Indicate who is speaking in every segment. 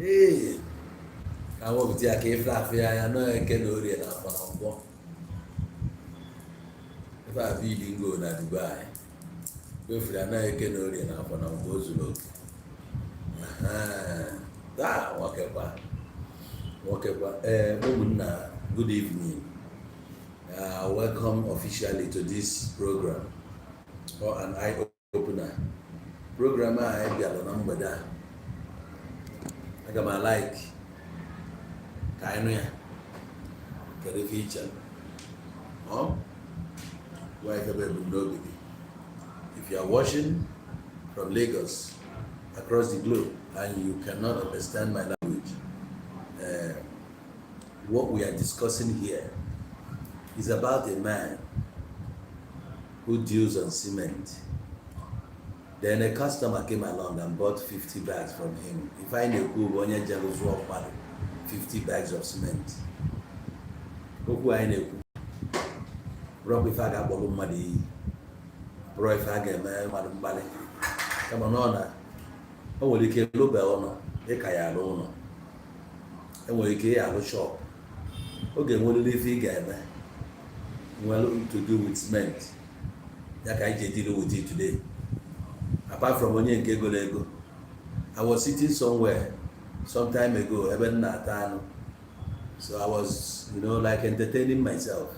Speaker 1: Ee, ka wepụta ya ka ife afụ ya anya nọ Eke na Orie na Afọ na Nkwọ. Ife a bụ ilingo na Dubai wefuru ya na Eke na Orie na Afọ na Nkwọ, o zuru oke. Taa nwokekwa nwokekwa. Ee, ụmụnna, good evening. Welcome officially to this program or an eye opener program a anyị bịara na mgbede a. Aga m a-like ka anyị nụ ya. Kedu ife iche ọ gwa ife bụ ebumnobi gị? If you are watching from Lagos, across the globe, and you cannot understand my language, what we are discussing here is about a man who deals on cement. Then a customer came along and bought 50 bags from him. Ife anyị na-ekwu bụ onye jere zụọ mmadụ 50 bags of cement. Okwu anyị na-ekwu bụrọkwa ife a ga-akpọrọ mmadụ iyi, bụrụ ife a ga-eme mmadụ mkpali, kama na ọ na o nwere ike lụbe ụlọ, ịka ya alụ ụlọ, enwere ike ịya alụ shop, ọ ga-enwerịrị ife ị ga-eme nwere to do with cement. Ya ka anyị ji deal with it today. Apart from onye nke goro ego, I was sitting somewhere some time ago ebe m na-ata anụ. So I was like entertaining myself,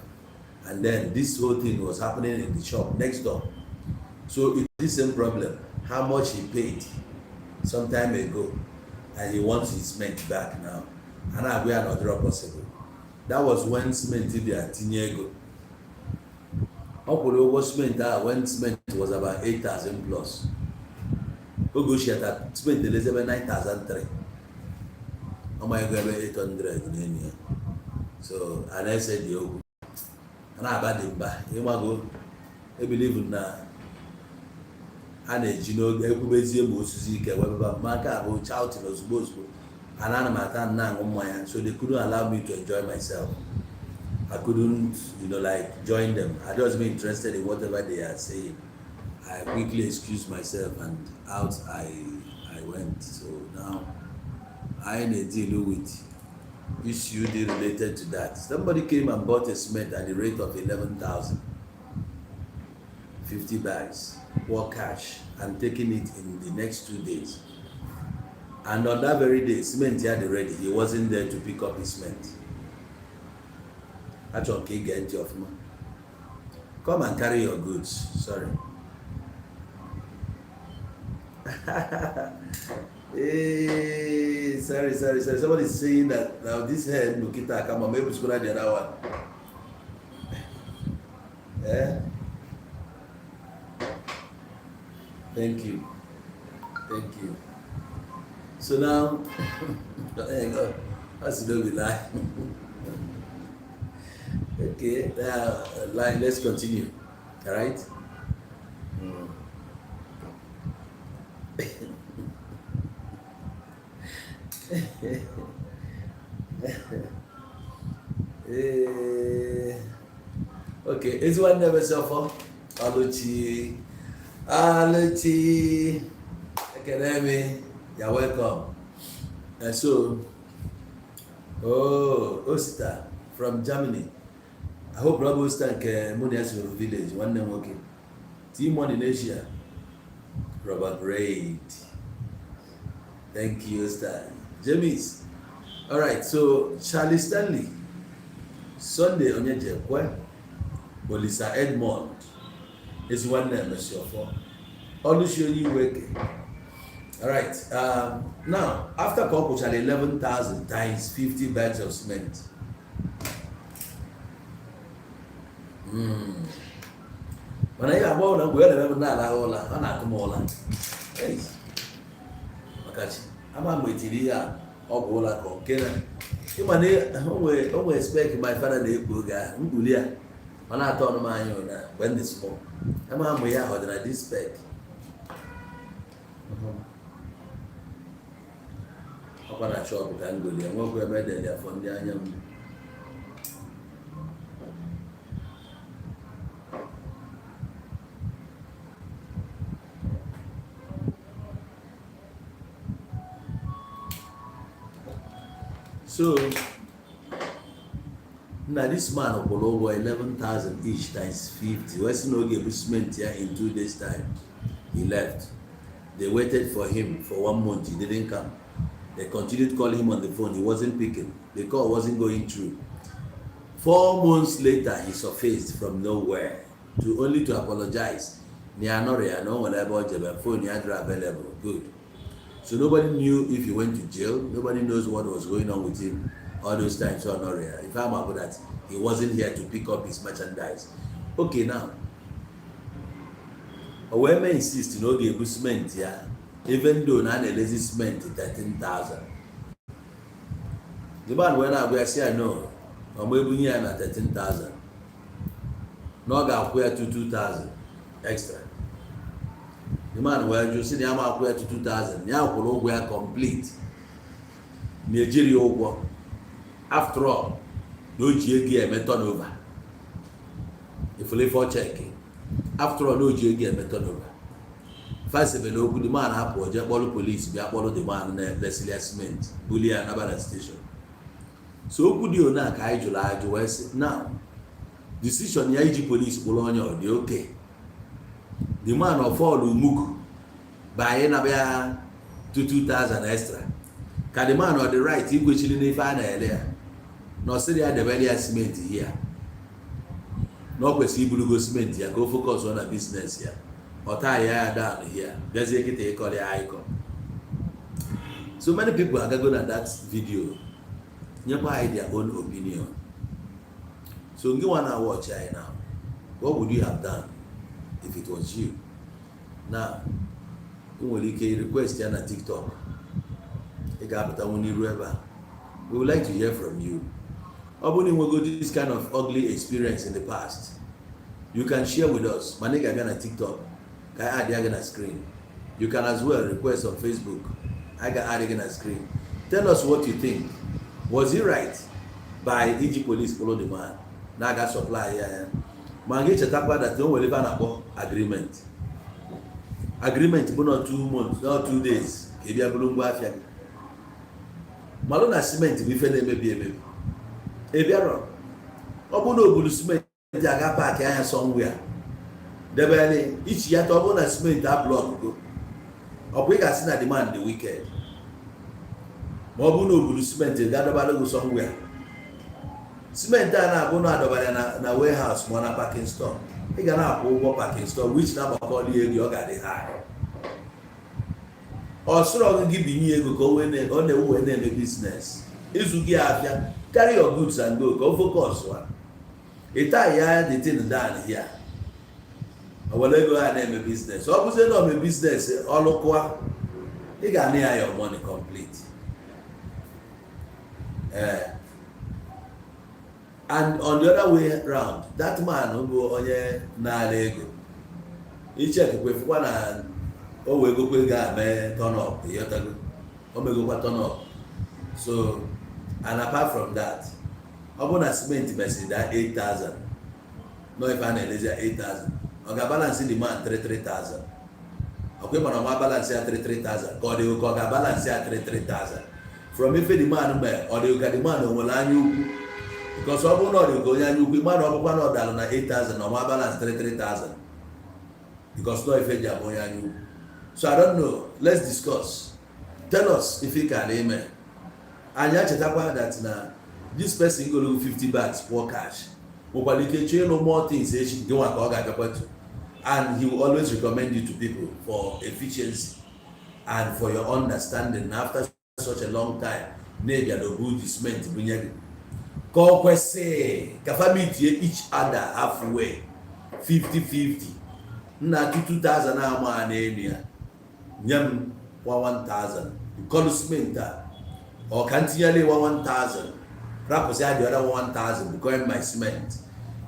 Speaker 1: and then this whole thing was happening in the shop next door. So it's the same problem: how much he paid some time ago and he wants his cement back now. And I agwa ya na ọ dịrọ possible. That was when cement bịa tinye ego. Ọ kwụrụ ụgwọ cement ahụ when cement was about 8,000 plus. Oge ochie ta cement elezi ebe 9,003, ọma ego ebe 800 n'enyi ya. So a na-ese dị okwu, a na-aba dị mba. Ịmago, e-believe na a na-eji n'oge ekwubezie ma osisi ike webeba ma nke a bụ shouting ozugbo ozugbo. And ana m ata, na-aṅụ mmanya, so they couldn't allow me to enjoy myself. I couldn't like join them. I just be interested in whatever they are saying. I quickly excused myself and out I went. So now I na-deal with issue dey related to that. Somebody came and bought a cement at the rate of 11,000, 50 bags, for cash, and taking it in the next 2 days. And on that very day, cement he had already, he wasn't there to pick up his cement. Achọrọ ka ị gee ntị ọfụma. Come and carry your goods. Sorry. Hey, sorry, sorry, sorry. Somebody is saying that now this head Nukita Akama, maybe it's gonna the other one. Eh? Thank you. Thank you. So now, there you go. That's no be lie. Okay, now, like, let's continue. All right? Eh, okay, ezi nwanne emesiọfọ Ọlụchi, Ọlụchi, ekene m. Ya, welcome. And so, oh, Osita from Germany. I hope Rob Osita nke mụ na ya soro village, nwanne m nwoke. T-Money n'Asia, Robert Braid. Thank you, Osita. James. All right, so Charlie Stanley, Sunday Onyejekwe, Olisa Edmond, ezi nwanne Emesiọfọ, Ọlụchi onye Iweke. All right, now, after ka ọ kwụchara 11,000 times 50 bags of cement, mana ihe agba ụlọ mgbe ya na-eme m na-alahụ ụla, ọ na-atụ m ụla. Ei, maka chi ama mgbe etiri ihe a ọgwụ ụla ka nke na ịma na o nwee spec my father na-ekpu oge ahụ mkpuli a, ọ na-atọ ọnụ m anya ụna mgbe m dị small. Ama mgbe ya ọ dị na this spec ọkwa na shop ka ngoli enwekwa ebe edere afọ ndị anya m. So na this man kwụrụ ụgwọ 11,000 each times 50, wee sị na ọ ga-ebu cement ya in 2 days time. He left. They waited for him for one month. He didn't come. They continued calling him on the phone. He wasn't picking. The call wasn't going through. 4 months later, he surfaced from nowhere to only to apologize na ya anọrọ ya, na o nwere ebe ọ jebe, phone ya dịrị available. Good. So nobody knew if he went to jail. Nobody knows what was going on with him all those times. So anọrọ ya. If I'm about that, he wasn't here to pick up his merchandise. Okay, now o wee mee insist na ọ ga-ebu cement ya, even though na a na-elezi cement 13,000. The man wee na-agwa ya si ya no, ọma ebunye ya na 13,000, na ọ ga-akwụ ya 22,000 extra. The man wee jụ si na ya ma akwụ ya 22,000, na ya kwụrụ ụgwọ ya complete, na ejiri ya ụgwọ. After all, na o ji ego ya eme turnover. Ifulifo check. After all, na o ji ego ya eme turnover. Fasebele okwu, the man hapụ, jee kpọrọ police bịa kpọrọ the man na-elesili ya cement, bulie ya naba na station. So okwu dị one a ka anyị jụrụ ajụ wee sị, now, decision ya iji police kpụrụ onye, ọ dị oke? The man of all mugu bụ anyị naba ya 2000 extra, ka the man ọ dị right ikwechiri n'ife a na-ele ya, na ọ sịrị ya debere ya cement here, na ọ kwesịrị iburugo cement ya ka o focus na business ya? Ọ taa ya ya down here, bịazie kịta ịkọrọ ya ịkọ. So many people agago na that video nyekwa anyị their own opinion. So ngị nwa na watch anyị now, what would you have done if it was you? Now, ị nwere ike request ya na TikTok, ị ga-apụtanwu n'iru ebe a. We would like to hear from you. Ọ bụrụ na ị nwego this kind of ugly experience in the past, you can share with us, mana ị ga-abịa na TikTok ka anyị add ya gị na screen. You can as well request on Facebook, I ga-add gị na screen. Tell us what you think. Was he right by iji police follow the man na-aga supply ya ya? Ma gị chetakwa that o nwere ebe a na-akpọ agreement. Agreement bụ not 2 months, not 2 days, ka ị bịa bụrụ ngwa afịa gị. Malụ na simenti bụ ife na-emebi emebi. Ị bịarọ, ọ bụrụ na obulu simenti aga pack anya somewhere debere ichi ya, ta ọ bụrụ na simenti a block go, ọ bụ ị ga-asị na the man dị wicked. Ma ọ bụrụ na obulu simenti ga dọbara go somewhere, simenti a na-abụ na adọbara ya na warehouse ma ọ na packing store, ị ga na-akwụ ụgwọ packing store, which na-agbakọli ego, ọ ga-adị high. Ọ sịrọ gị binye ego ka ọ na-ewu wee na-eme business ịzụ gị afịa. Carry your goods and go, ka o focus wa ịta ya the thing down here. O were ego ha na-eme business. Ọ bụzie na ome business ọlụkụa, ị ga-ana ya your money complete. Ee, and on the other way round, that man bụ onye na-ara ego, ichekwa fụkwa na o wee gokwa ego a mee turn up. Ịghọtago? O megokwa turn up. So, and apart from that, ọ bụrụ na cement mesịrị da 8000, no, ife a na-elezi ya 8000, ọ ga-abalance the man 33,000. Ọkwa ịmara ọma balance ya 33,000, ka ọ dị ka ọ ga-abalance ya 33,000 from ife the man mee? Ọ dị ka the man o nwere anya ukwu, because ọ bụrụ na ọ dị ka onye anya ukwu, ịma na ọ bụkwa na ọ dalụ na 8000, ọma balance 33,000, because no ife ji abụ onye anya ukwu. So I don't know. Let's discuss. Tell us if ị ka na-eme. Anyị achetakwa that na this person goro 50 bags kwụọ cash nwekwara ike chọọ ịlụ more things echi, gị nwa ka ọ ga-abịakwatu, and he will always recommend you to people for efficiency and for your understanding. Na after such a long time na-ebịa na obu ji cement bunye gị, ka ọ kwesị ka family tie each other halfway, 50-50. Nna, 2000 ama n'elu ya, nye m 1000 kọlụ cement a, ọ ka ntinyela ịwa 1000, rapụsị ya the other 1000 because my cement.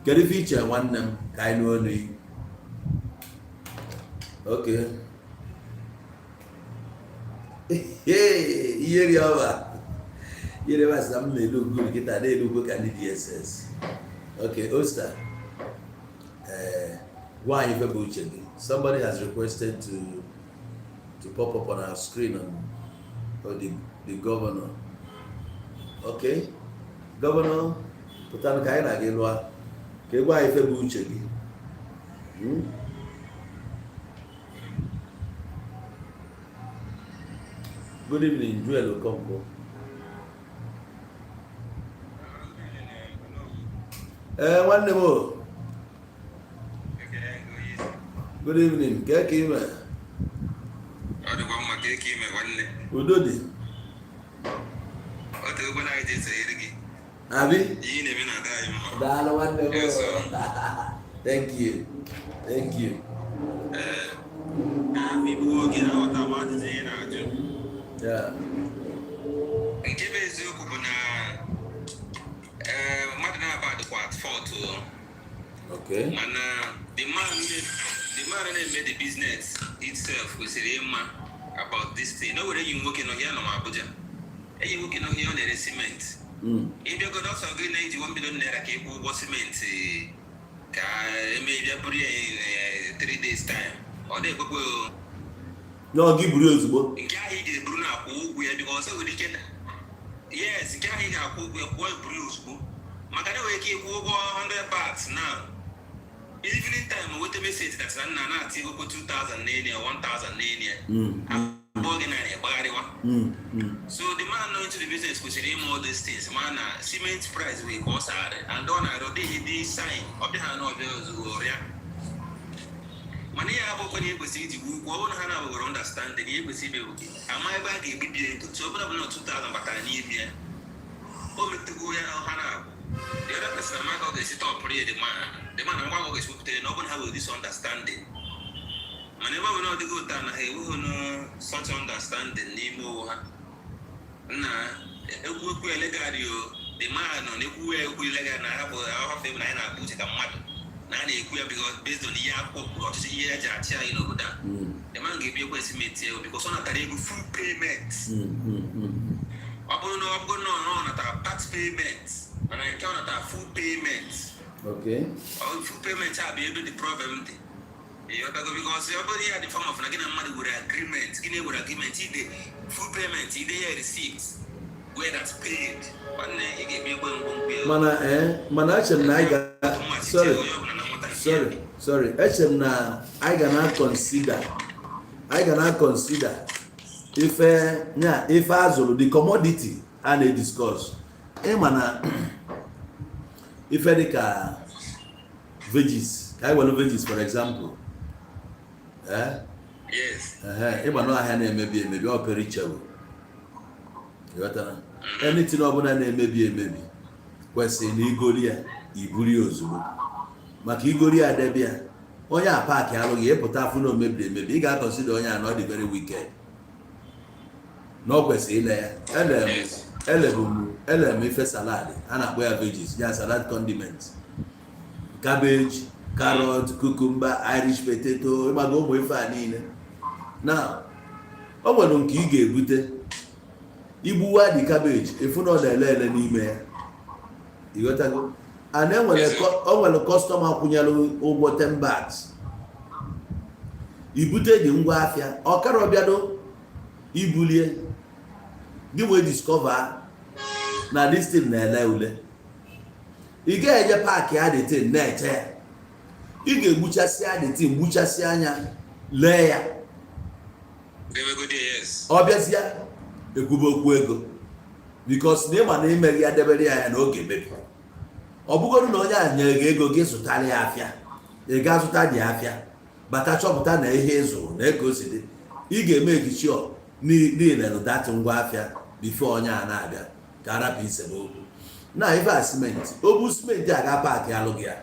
Speaker 1: Kedu ife iche, nwanne m? Ka anyị nụ olu yi. Okay, ihe ri ọba ihe ri ọba sị na m na-elu ugwu nkịta na-elu ugwu ka ndị DSS. Okay, Osta, ee, gwa anyị ife bụ uche gị. Somebody has requested to pop up on our screen on or the governor. Okay, governor, pụtanụ ka anyị na gị lụọ, ka ị gwa anyị ife bụ uche gị. Good evening, Joel Okonkwo. Ee, nwanne m o. Good evening. Kee ka ime?
Speaker 2: Ọ dịkwa mma. Ka eke ime, nwanne?
Speaker 1: Udo dị.
Speaker 2: Ọ tegokwa na anyị ji esonyere gị.
Speaker 1: Abi.
Speaker 2: Ihe ị na-eme na-ada anyị mma.
Speaker 1: Daalụ, nwanne m.
Speaker 2: Yes, sir.
Speaker 1: Thank you, thank you.
Speaker 2: Ee, ka igbu oge, aghọta m ajụjụ ị na-ajụ. Nke bụ eziokwu bụ na ee, mmadụ na-aba dịkwa at fault o. Mana the man na-eme the business itself kwesịrị ịma about this thing. O were enyi m nwoke nọ ya, nọ m Abuja, enyi m nwoke nọ ya, ọ na-ere cement. Ịbịagodo ọsọ gị na-eji 1 million naira ka ịkwụ ụgwọ simenti ka eme bịa buru ya in 3 days time, ọ dị-ekwekwe o.
Speaker 1: Na ọ gị buru ozugbo.
Speaker 2: Nke ahụ ị ga-eburu na-akwụ ụgwọ ya biko ọsọ nwere ike, yes, nke ahụ ị ga-akwụ ụgwọ ya, kwụọ ya, buru ya ozugbo, maka na enwere ike ịkwụ ụgwọ 100 bags now, evening time weta message that na nna na-ati egokwo 2000 n'elu ya, 1000 n'elu ya, abụọ gị narị gbagharịwa. So the man nọ into the business kwesịrị ịma all these things, ma na cement price wee ka ọ sagharị and ọ na-arịọ dịghị dị sign ọ bịa ha na ọbịa ozugbo ọrịa. Mana ihe abụkwa na ihe kwesịrị iji gwu ụgwọ, ọ bụrụ na ha na-abụghị understanding, ihe kwesịrị ime bụ ama ebe a ga-ebibi ego. So ọ bụla bụ na 2000 batara n'ime ya, o metụgo ya ha na-abụ the other person ama ka ọ ga-esi tọpụrụ ya. The man amakwa ka ọ ga-esi wepụta ya na ọ bụrụ na ha nwere this understanding. Mana ebe ọ bụ na ọ dịghị ụta na ha enweghị no such understanding n'ime onwe ha, na egwu ekwu elegari o, the man nọ na-ekwu ya ekwu elegari na ha bụ ahafọ ebe na anyị na-akpụ uche ka mmadụ na a na-ekwu ya because based on ihe akwụkwọ kwuru, ọchịchị ihe eji achị anyị n'obodo a. The man ga-ebi ekwe simenti ego because ọ natara ego full payment. Ọ bụrụ na ọ natara part payment, mana nke ọ natara full payment. Ọ full payment a bụ ebe the problem dị, ịghọtago? Because ọ bụrụ ya the form of na gị na mmadụ were agreement, gị na-ewere agreement ide full payment, ide ya receipt where that's paid, nwanne, ị ga-ebi ekwe ngwongwo ya.
Speaker 1: Mana ee, mana eche m na anyị ga, sorry, sorry, sorry, eche m na anyị ga na consider ife nya ife azụrụ, the commodity a na-ediscuss. Ịma na ife dịka veggies, ka anyị were veggies for example, eh.
Speaker 2: Yes.
Speaker 1: Ehe, ịgba na ahịa na-emebi emebi, ọ perishable, ịghọtara? Anything ọbụla na-emebi emebi kwesịrị na igori ya, iburu ya ozugbo, maka igori ya debe ya, onye a paakị alụghị ịpụta afụ na o mebiri emebi, ị ga-aconsider onye a na ọ dị very wicked, na ọ kwesịrị ile ya. Elebu m ele m ife salad a na-akpọ ya veggies ya, salad condiment, cabbage, carrot, cucumber, Irish potato, ịgbago ụmụ ife a niile. Na o nwere nke ị ga-ebute, igbuwa dị cabbage, efu na ọ na-ele ele n'ime ya, ịghọtago? And enwere o nwere customer kwụnyere ụgwọ 10 bags, ibute dị ngwa afịa, ọkara ọbịado ibulie gị, wee discover na this thing na-ele ule. Ị ga-eje paakị adịtin na-eche ya, ị ga-egbuchasị adịtin, gbuchasị anya, lee ya.
Speaker 2: Debegodi, yes.
Speaker 1: Ọ bịazịa ekwube okwu ego, because na ịma na imeghị ya, debere ya ya na oge mebi. Ọ bụgoro na onye a nyere gị ego gị zụtara ya afịa, ị ga zụta dị afịa, bata chọpụta na ihe ị zụrụ na ego si dị, ị ga-eme ekichio niile dat ngwa afịa before onye a na-abịa ka arapụ isemokwu. Na ife a simenti, o bu simenti a ga paakị alụghị ya,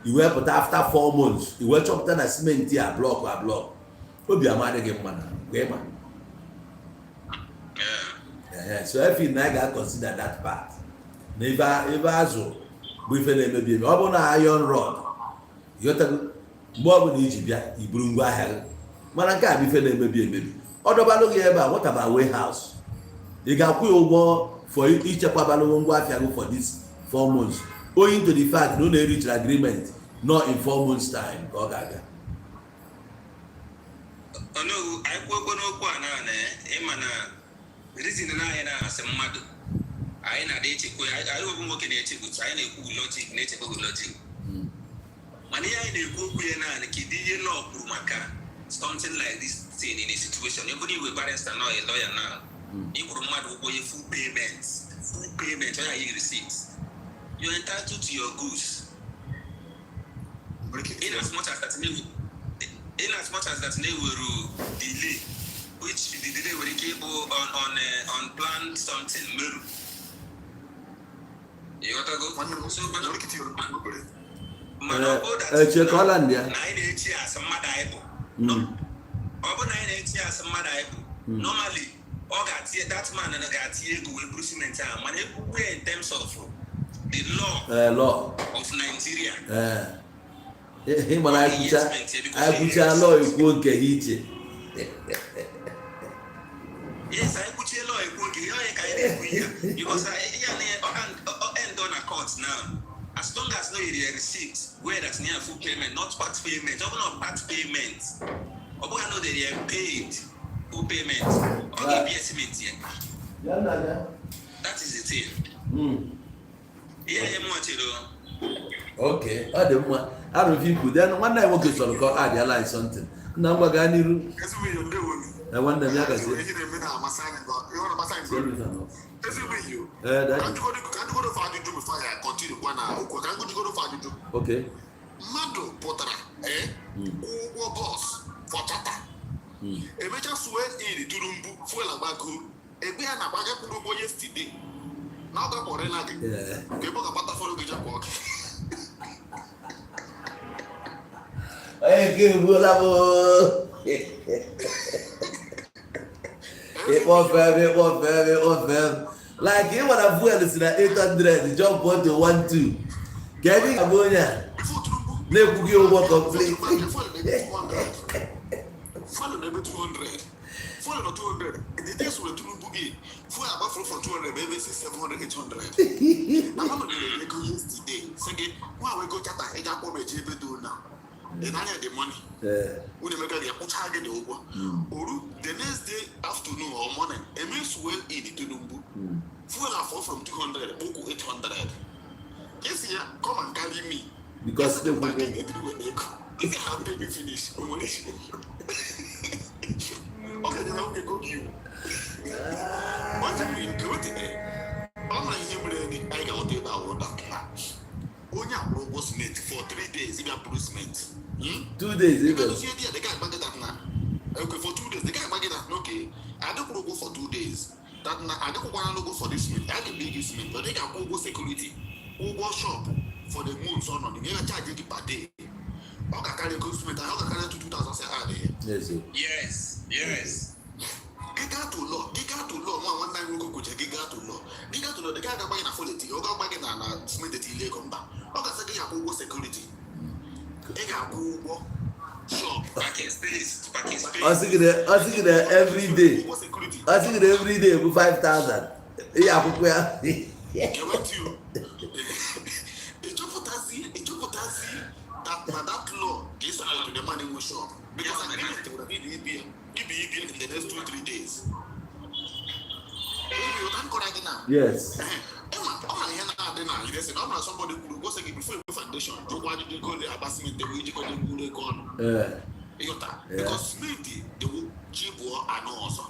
Speaker 1: i wee pụta after 4 months, i wee chọpụta na simenti a block a block, obi amadịghị gị mma na mgbe ịma. Ehe, so I feel na anyị ga-consider that part na ife azụ bụ ife na-emebi emebi. Ọ bụrụ na iron rod, ịghọtago, mgbe ọbụla iji bịa iburu ngwa ahịa gị, mana nke a bụ ife na-emebi emebi, ọ dọbalụ gị ebe a nwetaba warehouse, ị ga-akwụ ya ụgwọ for ichekwabalụ ngwa ahịa gị for this 4 months, owing to the fact na unu erichara agreement not in 4 months time ka ọ ga-abịa.
Speaker 2: Onowu, anyị kwuo okwu n'okwu a na ịma na reason na anyị na-asị mmadụ Anyị na-adị echekwa anyị ọbụ nwoke na-echekwa, anyị na-ekwu logic, na-echekwa logic, mana ihe anyị na-ekwu okwu ya naanị, kedu ihe law kwuru maka something like this thing in a situation, even if we barrister, not a lawyer now, ị kwụrụ mmadụ ụgwọ ihe full payment, full payment, ọ ya yi receipt, you're entitled to your goods in as much as that na-ewere delay, which the delay nwere ike ịbụ on unplanned something meru, ịghọtago?
Speaker 3: Nwanne m,
Speaker 2: So,
Speaker 3: nwere ike itinye obere.
Speaker 2: Mana ọ bụrụ that
Speaker 1: Echekọla ndị ya.
Speaker 2: na anyị na-echi asị mmadụ anyị bụ, ọ bụ na anyị na-echi asị mmadụ anyị bụ, normally ọ ga-atinye, that man na ga-atinye ego wee buru simenti ahụ, mana ekwukwe ya in terms of the law
Speaker 1: Ee, law
Speaker 2: of Nigeria.
Speaker 1: Ee, ị mara anyị kwucha law, ekwuo nke ha iche.
Speaker 2: Yes, anyị kwuchie law, ekwu oge ihe onye ka anyị na-ekwu ihe a, because ihe a na ọ end on na court now, as long as no yiri a receipt where that near full payment, not part payment. Ọ bụ na part payment, ọ bụghị na o dere ya paid full payment, ọ ga-ebi estimate ya. That is the thing. Ihe ya mụ chere o.
Speaker 1: Ok, ọ dị mma. Arụfe ikwu, then nwanne anyị nwoke chọrọ ka ọ adịala anyị something. Nna m, gwa, gaa n'iru.
Speaker 3: Ezigbo ihe, ndewo.
Speaker 1: Na nwanne m ya gazie.
Speaker 3: Ihe na-eme na-amasị anyị ihe ọ na-amasị anyị nke ezigbo ihe o.
Speaker 1: Ee,
Speaker 3: Ka
Speaker 1: daddy.
Speaker 3: njikọdo fa ajụjụ before ya continue kwa na okwu, ka njikọdo fa ajụjụ.
Speaker 1: Okay.
Speaker 3: Mmadụ pụtara, ee, kwụọ ụgwọ bus for charter, emecha swear in Tinubu, fuel agbago ebe ya na-agba, gị kwụrụ ụgwọ yesterday na ọ gakpọrịla gị ka ebe ọ ga-agbata fọrọ gị jekwa ọkụ.
Speaker 1: Onye nke egbuola m oo. Ịkpọfe m, ịkpọfe m, ịkpọfe m, like ị nwere fuel si na 800 jump on to 12 ka ebe ị ga-abụ onye a
Speaker 3: before Tinubu
Speaker 1: na-ekwughị ụgwọ complete.
Speaker 3: Fuel na-ebe 200, fuel na-ebe 200, fuel nọ 200. The days were Tinubu gị fuel agbafuru from 200 ebe 6, 700, 800, na mmadụ nyere ego yesterday, sị gị nwa wee go charter, ị ga-akpọ m eji ebe do na ị na-anya the money. Unu emeka ga-akwụcha gị dị ụgwọ oru the next day afternoon or morning, eme swear in Tinubu, fuel afọ from 200 kpụkwụ 800, esi ya come and carry me.
Speaker 1: Because they kwughị.
Speaker 3: If you have pay me finish, o nwere ọ ga-enye na oge go gị o jiri nke wetere ọ na ihe mere gị. Anyị ga-aghọta ebe a wụda onye akwụrụ ụgwọ cement for 3 days ịbịa buru cement.
Speaker 1: 2 days
Speaker 3: Ị
Speaker 1: even.
Speaker 3: ga-edozie di ya, dị ga-agba gị that na okay, for 2 days, dị ga-agba gị that na okay, adịkwụrụ ụgwọ for 2 days, that na adịkwụkwara ụgwọ for this cement, a ga-ebe gị cement, but ị ga-akwụ ụgwọ security, ụgwọ shop for the months ọ nọ n'ime, ị ga-charge gị per day. Ọ ga-akarị ego cement ahụ, ọ ga-akarị 2000 si adị.
Speaker 1: N'eziokwu.
Speaker 2: Yes.
Speaker 3: Gị gaa to law, gị gaa to law, nwa nwanne anyị nwoke kwuche, gị gaa to law, gị gaa to law, dị ga agba gị na fuel eti, ọ ga-agba gị na cement etile ego, mba, ọ ga-asị gị ga-akwụ ụgwọ security, ị ga-akwụ ụgwọ shop.
Speaker 2: Parking space, parking space.
Speaker 1: Ọ sị gị na every day
Speaker 3: ụgwọ security.
Speaker 1: Ọ sị gị na every day bụ 5000 ihe akwụkwọ ya.
Speaker 3: Ewetụ ịchọpụtazi that na that law ga-eso to the man in shop, because agreement nwere ibi ibi ibi ibi in the next 2-3 days. Ibi ụta nkọrọ gị na
Speaker 1: Yes.
Speaker 3: ịma ọ mara ihe na-adị na iresi na ọ mara somebody kwuru gosi gị before ebe foundation jụkwa ajụjụ ego ole agba simenti ego ijikọ dị mkpụrụ ego ọnụ. Ịghọta? Because simenti dịwu ji bụọ anọ ọzọ.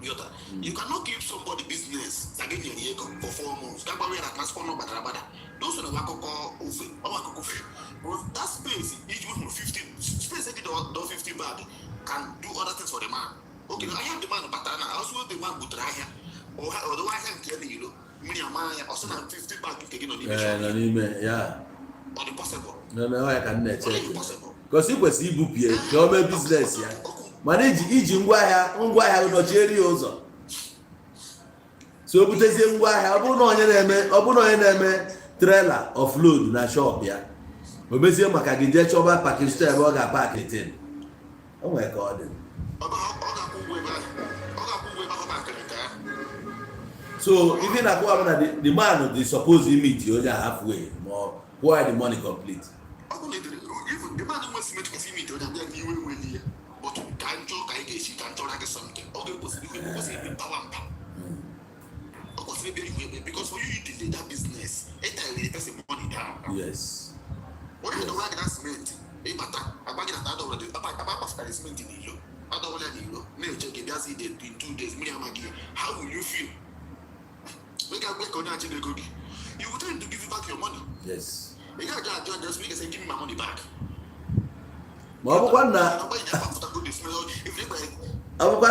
Speaker 3: Ịghọta? You cannot keep somebody business na gị nyere ya ego for 4 months, ga gbawe ya na transport nọ gbadara agbada. Those are akụkọ ofe, ọ bụ akụkọ ofe. But that space iji hụrụ 50 space eji dọ 50 bag can do other things for the man. Okay, ahịa the man batara na ọsọ, the man butere ahịa ọdọwa ahịa nke ya n'ilo, mmiri ama ya, ọsọ na 50 bag nke gị nọ n'ime
Speaker 1: Ee,
Speaker 3: shop.
Speaker 1: Nọ n'ime ya.
Speaker 3: Ọ dị possible?
Speaker 1: Nọ na ya ka m na-eche.
Speaker 3: Ọ dị possible?
Speaker 1: Gosi kwesịrị ibupie ka o mee business ya, mana iji ngwaahịa nọchiere ya ụzọ, so o butezie ngwaahịa, ọ bụrụ na onye na-eme trailer offload na shop ya, o mezie maka gị jee chọba parking store ebe ọ ga-apark tin, o nwere ka ọ dị.
Speaker 3: Ọ ga-akwụ ụgwọ ebe ahụ, ọ ga-akwụ ụgwọ ebe ahụ pakịrị nke ahụ.
Speaker 1: So ife na-akụwa bụ na the man dị suppose meet onye a halfway, ma ọ kwụọ ya the money complete.
Speaker 3: Ọ bụ na edere even the man nwe simenti kwesịrị imite onye abịa n'iwe nweli ya, but ka njọ ka anyị ga-esi ka nchọrọ gị something, ọ ga-ekwesịrị iwe, kwesịrị ibi mpawa mpa. kwesịrị ịbịa iwu ekpe because for you, you delay that business, ịtanyere the person money down. Onye adọwara gị na cement, ịbata agba gị na adọwara gị agba akpafụtara cement n'ilo, adọwara ya n'ilo na-eche gị bịazi ide in 2 days, mmiri amaghị. How will you feel? Ị ga-agwa ka onye achị ego gị, you will tell him to give you back your money. Ị ga-ajụ ajụ ajụ, ị ga-say, "Give me my money back."
Speaker 1: Ma ọ bụkwa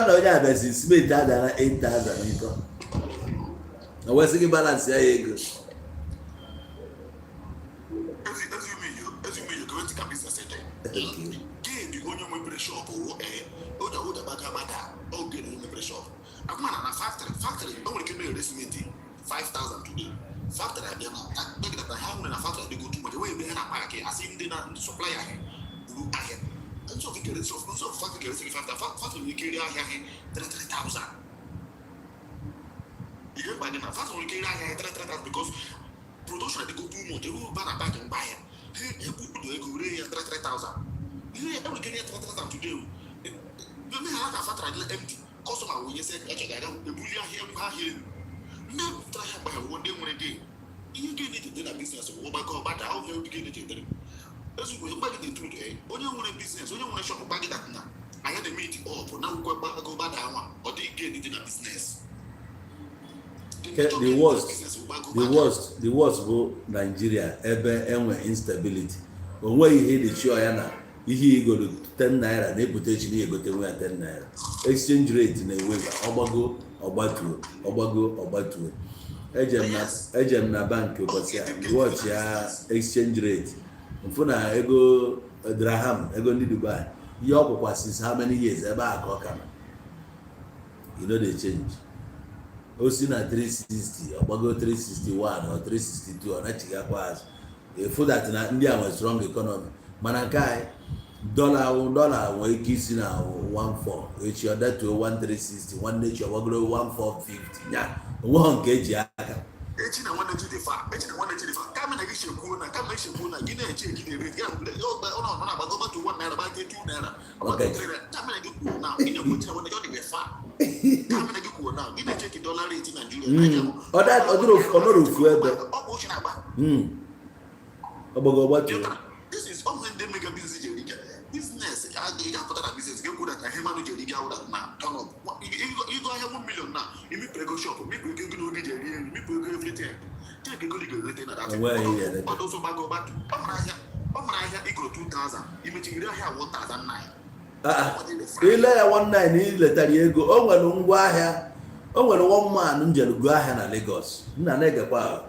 Speaker 1: na onye abịazi, simenti adara 8000 nkọ, o wesị gị balance ya ego.
Speaker 3: Gị onye mepere shop, onye ọbụla gbaga agbada oge na mepere shop akwụna na factory, o nwere ike na-ere simenti 5000 today. Factory abịa na megidata ha nwere na factory adịgo too much, enweghị ebe ha na-akpa asị ndị na ndị supplier ha buru ahịa nsọ kere nsọ nsọ. Factory kere gị 5000, factory nwere ike ire ahịa ha 33,000. Ihe mkpa gị na factory nwere ike ire ahịa ha 33,000 because production adịgo too much, ebe ba na pack ngwa ahịa ha ekwudo ego ree ya 33,000. Ihe enwere ike ire 33,000 today, eme ha ka factory adịla empty, customer wee sị echọga aga ebuli ahịa ngwa ahịa elu. Ndị ebupụtara ahịa mgbe ha ndị nwere gain. Ihe gain eji dị na business bụ ọgbakọ ọgbada ahụhụ. Gain eji edere ezugbo mgbe gị na-etu onye nwere business, onye nwere shop, gba gị that na anya na-eme it up na akwụkwọ gbago gbada anwa, ọ dị gain dị na business.
Speaker 1: The worst bụ Nigeria, ebe enwe instability. O nweghị ihe dị sure ya na ihe igoro 10 naira na-epụta echi na egote nwe ya 10 naira. Exchange rate na-eweba, ọgbago ọgbatuo, ọgbago ọgbatuo. Ejem na bank ụbọchị a, watch ya exchange rate, mfụ na ego dirham, ego ndị Dubai, ihe ọ kwụkwa since how many years ebe a ka ọ ka nọ, you know, dey change. O si na 360 ọgbago 361 or 362, ọ nachigakwa azụ. Efu that na ndị a nwere strong economy, mana nke anyị, dọla dọla nwere ike isi na 14 echi ọ datuo 1360, nwanne echi ọgbagoro 1450 ya. Onweghị nke eji aka.
Speaker 3: Echi na nwanne chi dị fa, echi na nwanne chi dị fa. Kama na gị chekwuo na kama echekwuo na gị na-eche gị na-ere gị ọ nọ na-agbago gbatu 1 naira, gbate 2 naira. Kama na gị kwuo na gị na-ekwu echi na nwanne gị ọ dị fa. Kama na gị kwuo na gị na-eche ka dollar rate Nigeria
Speaker 1: Ọ nọrọ ofu ebe.
Speaker 3: Ọ bụ ochi na-agba.
Speaker 1: Ọgbago gbatuo.
Speaker 3: This is all ndị mega business ji eri business. Ị ga-apụta na business ga-ekwu na ihe mmadụ ji eri gị awụda na turn up ịgo ahịa 1 million na imepere ego shop, mepere ego n'oge ji eri nri, mepere ego everything, check ego ị ga-erete na that.
Speaker 1: Enweghị ihe erete.
Speaker 3: Ọdụ ụzọ gbago gbatu, ọ mara ahịa, ọ mara ahịa igoro 2000, imechiri ahịa 1009.
Speaker 1: Ah, ah. Ile ya 19, iletara ya ego. O nwere ngwa ahịa, o nwere one man njelu go ahịa na Lagos nna na-egekwa ahụ.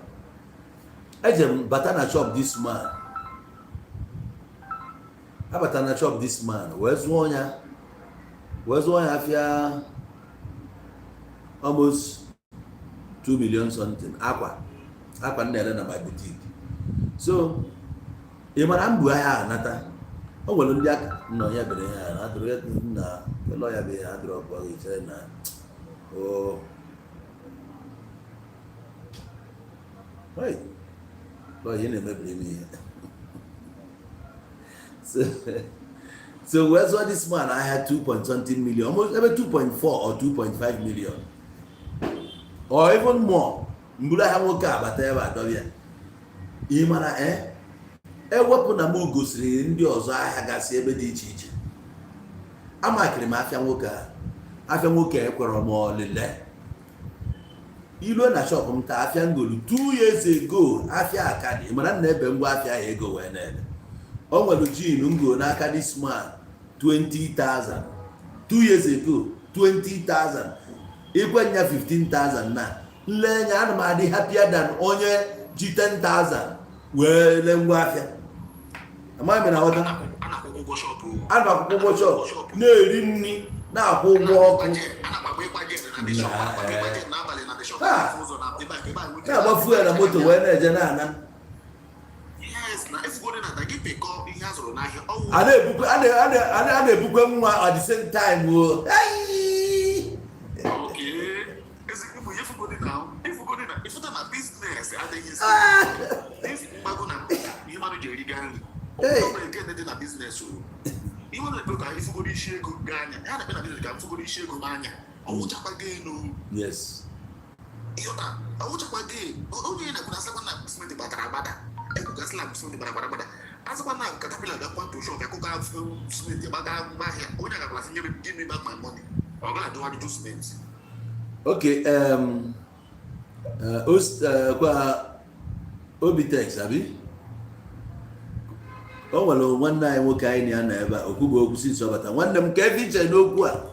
Speaker 1: Eje m bata na shop this man, abata na shop this man wee zụọ ya, wee zụọ ya afịa almost 2 million something, akwa akwa m na-ere na my boutique. So ị mara mbụ ahịa a nata, o nwere ndị aka nọ ya bere ya na adụrụ ya na ụlọ ya bụ ya adụrụ ọbụ gị chere na o hey lọ ihe na-emebiri m ihe. So wee zụọ this man ahịa 2 point something million, almost ebe 2.4 or 2.5 million or even more. Mburu ahịa nwoke a bata ebe a dọbịa, ị mara eh ewepụ na m gosiri ndị ọzọ ahịa gasị ebe dị iche iche, amakịrị m afịa nwoke a. Afịa nwoke a ekwere m ọlịle iluo na shop m taa, afịa ngolu 2 years ago, afịa akadị mana m na-ebe ngwa afịa ya ego wee na-ele. O nwere jean ngo n'aka this man 20,000 2 years ago, 20,000, ikwe nya 15,000 na nle nya. Ana m adị happier than onye ji 10,000 wee lee ngwa afịa. Amaghị m na ghọta.
Speaker 3: A na-akwụ ụgwọ shop.
Speaker 1: A na-akwụ ụgwọ shop, na-eri nri, na-akwụ ụgwọ ọkụ.
Speaker 3: A na-agbagba ịgba jet na the shop, a na-agbagba ịgba jet n'abalị na the shop.
Speaker 1: Ah.
Speaker 3: Ụzọ na ebe a, ebe a.
Speaker 1: Na-agba fuel na moto wee na-eje na-ana.
Speaker 3: Yes, na efugoro na gị pekọ ihe a zụrụ n'ahịa ọwụ.
Speaker 1: A na-ebukwe nwa at the same time o. Ai!
Speaker 3: Okay. Ezigbo ihe efugoro na efugoro na ịfụta na business adịghị isi.
Speaker 1: Ah!
Speaker 3: This mgbago na ihe mmadụ ji eriga nri.
Speaker 1: Hey.
Speaker 3: Ọ nwere nke dị na business o. Ihe mmadụ na-ekpe ka ifugoro isi ego gaa anya. Ya na-ekpe na business ka mfugoro isi ego m anya. Ọ wụchakwago elu. Ịghọta, ọwụchakwa gị onye na-ekwu na asịkwa na simenti batara agbada, ekwugasịla simenti gbara gbara gbada, asịkwa na caterpillar bịa kwatu shop akụkọ simenti gbaga ngwa ahịa, onye agakwala sị, "Nye m, give me back my money." Ọ gaghị ajụ ajụjụ simenti.
Speaker 1: Okay, kwa Obitex abi o nwere nwanne anyị nwoke anyị na ya nọ ebe a okwugo okwu si nso bata. Nwanne m, ka ebe iche n'okwu a.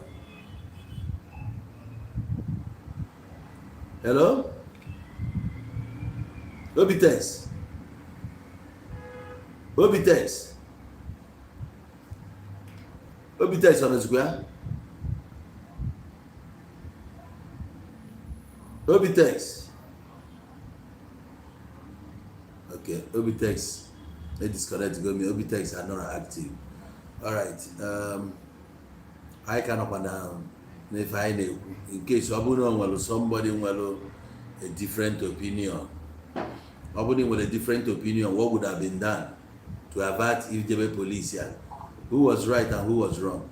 Speaker 1: Hello, Obitex, Obitex, Obitex, ọ nọzikwa ya? Obitex. Okay, Obitex they disconnect go me. Obitex are not active. All right, anyị ka nọkwa na n'ife anyị na-ekwu. In case ọ bụrụ na o nwere somebody nwere a different opinion, ọ bụrụ na ị nwere different opinion, what would have been done to avert ijebe police ya, who was right and who was wrong,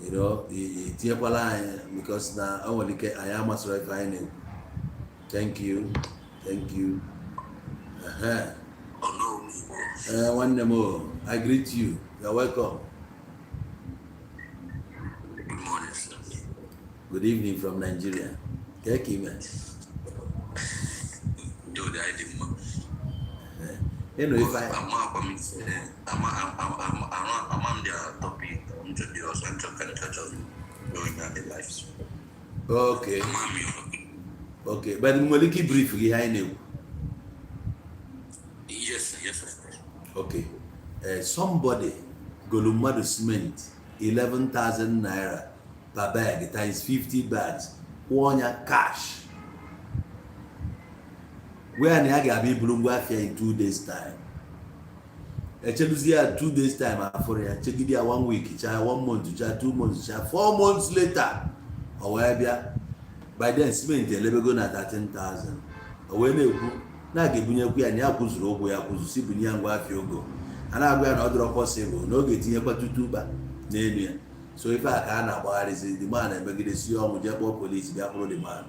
Speaker 1: itinyekwala anyị, because na o nwere ike anyị amasịrị ife anyị na-ekwu. Thank you, thank you. Ehe. Eh, nwanne m o, I greet you. You are welcome.
Speaker 2: Good morning, sir.
Speaker 1: Good evening from Nigeria. Kee ka ime?
Speaker 2: Ndị ụdị anyị dị mma.
Speaker 1: Ịnụ ife anyị
Speaker 2: Ama akwa m ise, ama ama ama ama ama m their topic, m chọ dị ọzọ, nchọ ka nchọ chọ going on the life.
Speaker 1: Okay.
Speaker 2: Ama m ya.
Speaker 1: Okay, but m nwere ike brief gị ihe anyị na-ekwu?
Speaker 2: Yes, of course.
Speaker 1: Okay, somebody golu mmadụ cement 11,000 naira per bag times 50 bags, kwụọ ya cash, where na ya ga-abịa iburu ngwa afịa in 2 days time. Echeluzie ya 2 days time, afụrụ ya, chegide ya one week chaa, one month chaa, 2 months chaa, 4 months later ọ wee bịa. By then cement elebego na 13,000. O wee na-ekwu na a ga-ebunyekwu ya, na ya kwụzuru ụgwọ ya kwụzu, si bunye ya ngwa afịa. Ogo a na-agwa ya na ọ dịrọ possible, na ọ ga-etinyekwa tutu ụkpa n'elu ya. So ife a ka a na-agbagharịzi. The man emegidesi ọnwụ, jee kpọọ polisi bịa kpụrụ the man.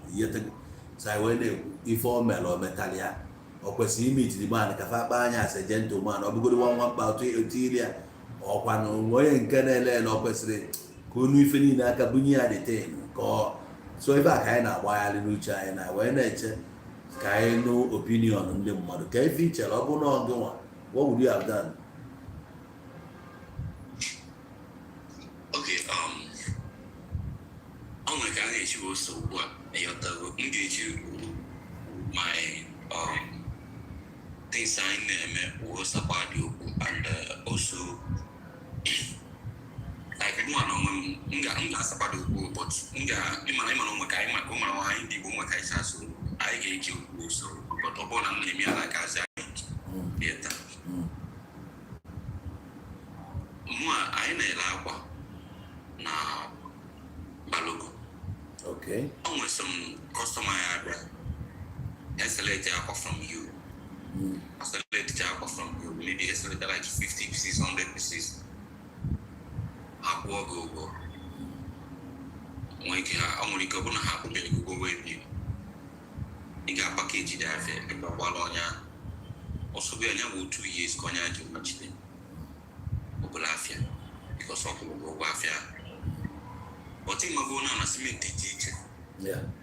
Speaker 1: So anyị wee na-ekwu, ife o mere, o metara ya, ọ kwesịrị ime the man ka fa kpaa anya as a gentleman, ọ bụgoro nwa nwa mkpa otu iri ya, ọkwanụ onye nke na-ele ele, ọ kwesịrị ka onu ife niile aka bunye ya the thing ka ọ. So ife a ka anyị na-agbagharị n'uche anyị na wee na-eche ka anyị nụ opinion ndị mmadụ. Ka ife i chere, ọ bụ na ọ gị nwa, what would you have done?
Speaker 2: Okay, ọ nwere ka a na-echi ose ugbu a, ịghọtago? M ga-eji my things anyị na-eme wee sakwa dị okwu, and also like mụ na onwe m, m ga-asakwa dị okwu, but m ga ịmara onwe ka anyị maka ụmara anyị ndị Igbo nwe ka anyị si asụ, anyị ga-eji okwu ose, but ọ bụrụ na m na-eme ya like asị anyị theater. Mụ a, anyị na-ele akwa na Balogun. O nwere some customer ya abịa, ya select akwa from you. Select akwa from you, maybe ya select like 50 pieces, 100 pieces, ha kwụọ gị ụgwọ. Nwee ike ha, ọ nwere ike ọ bụrụ na ha akwụbeghị gị ụgwọ wee bi, ị ga-apakeji dị afịa ịgbakwala onye ahụ ọsọ gị. Anya bụ 2 years ka onye ahụ ji machite ọbụla afịa, because ọ kwụrụ gị ụgwọ afịa ahụ. But ịmago na simenti dị iche.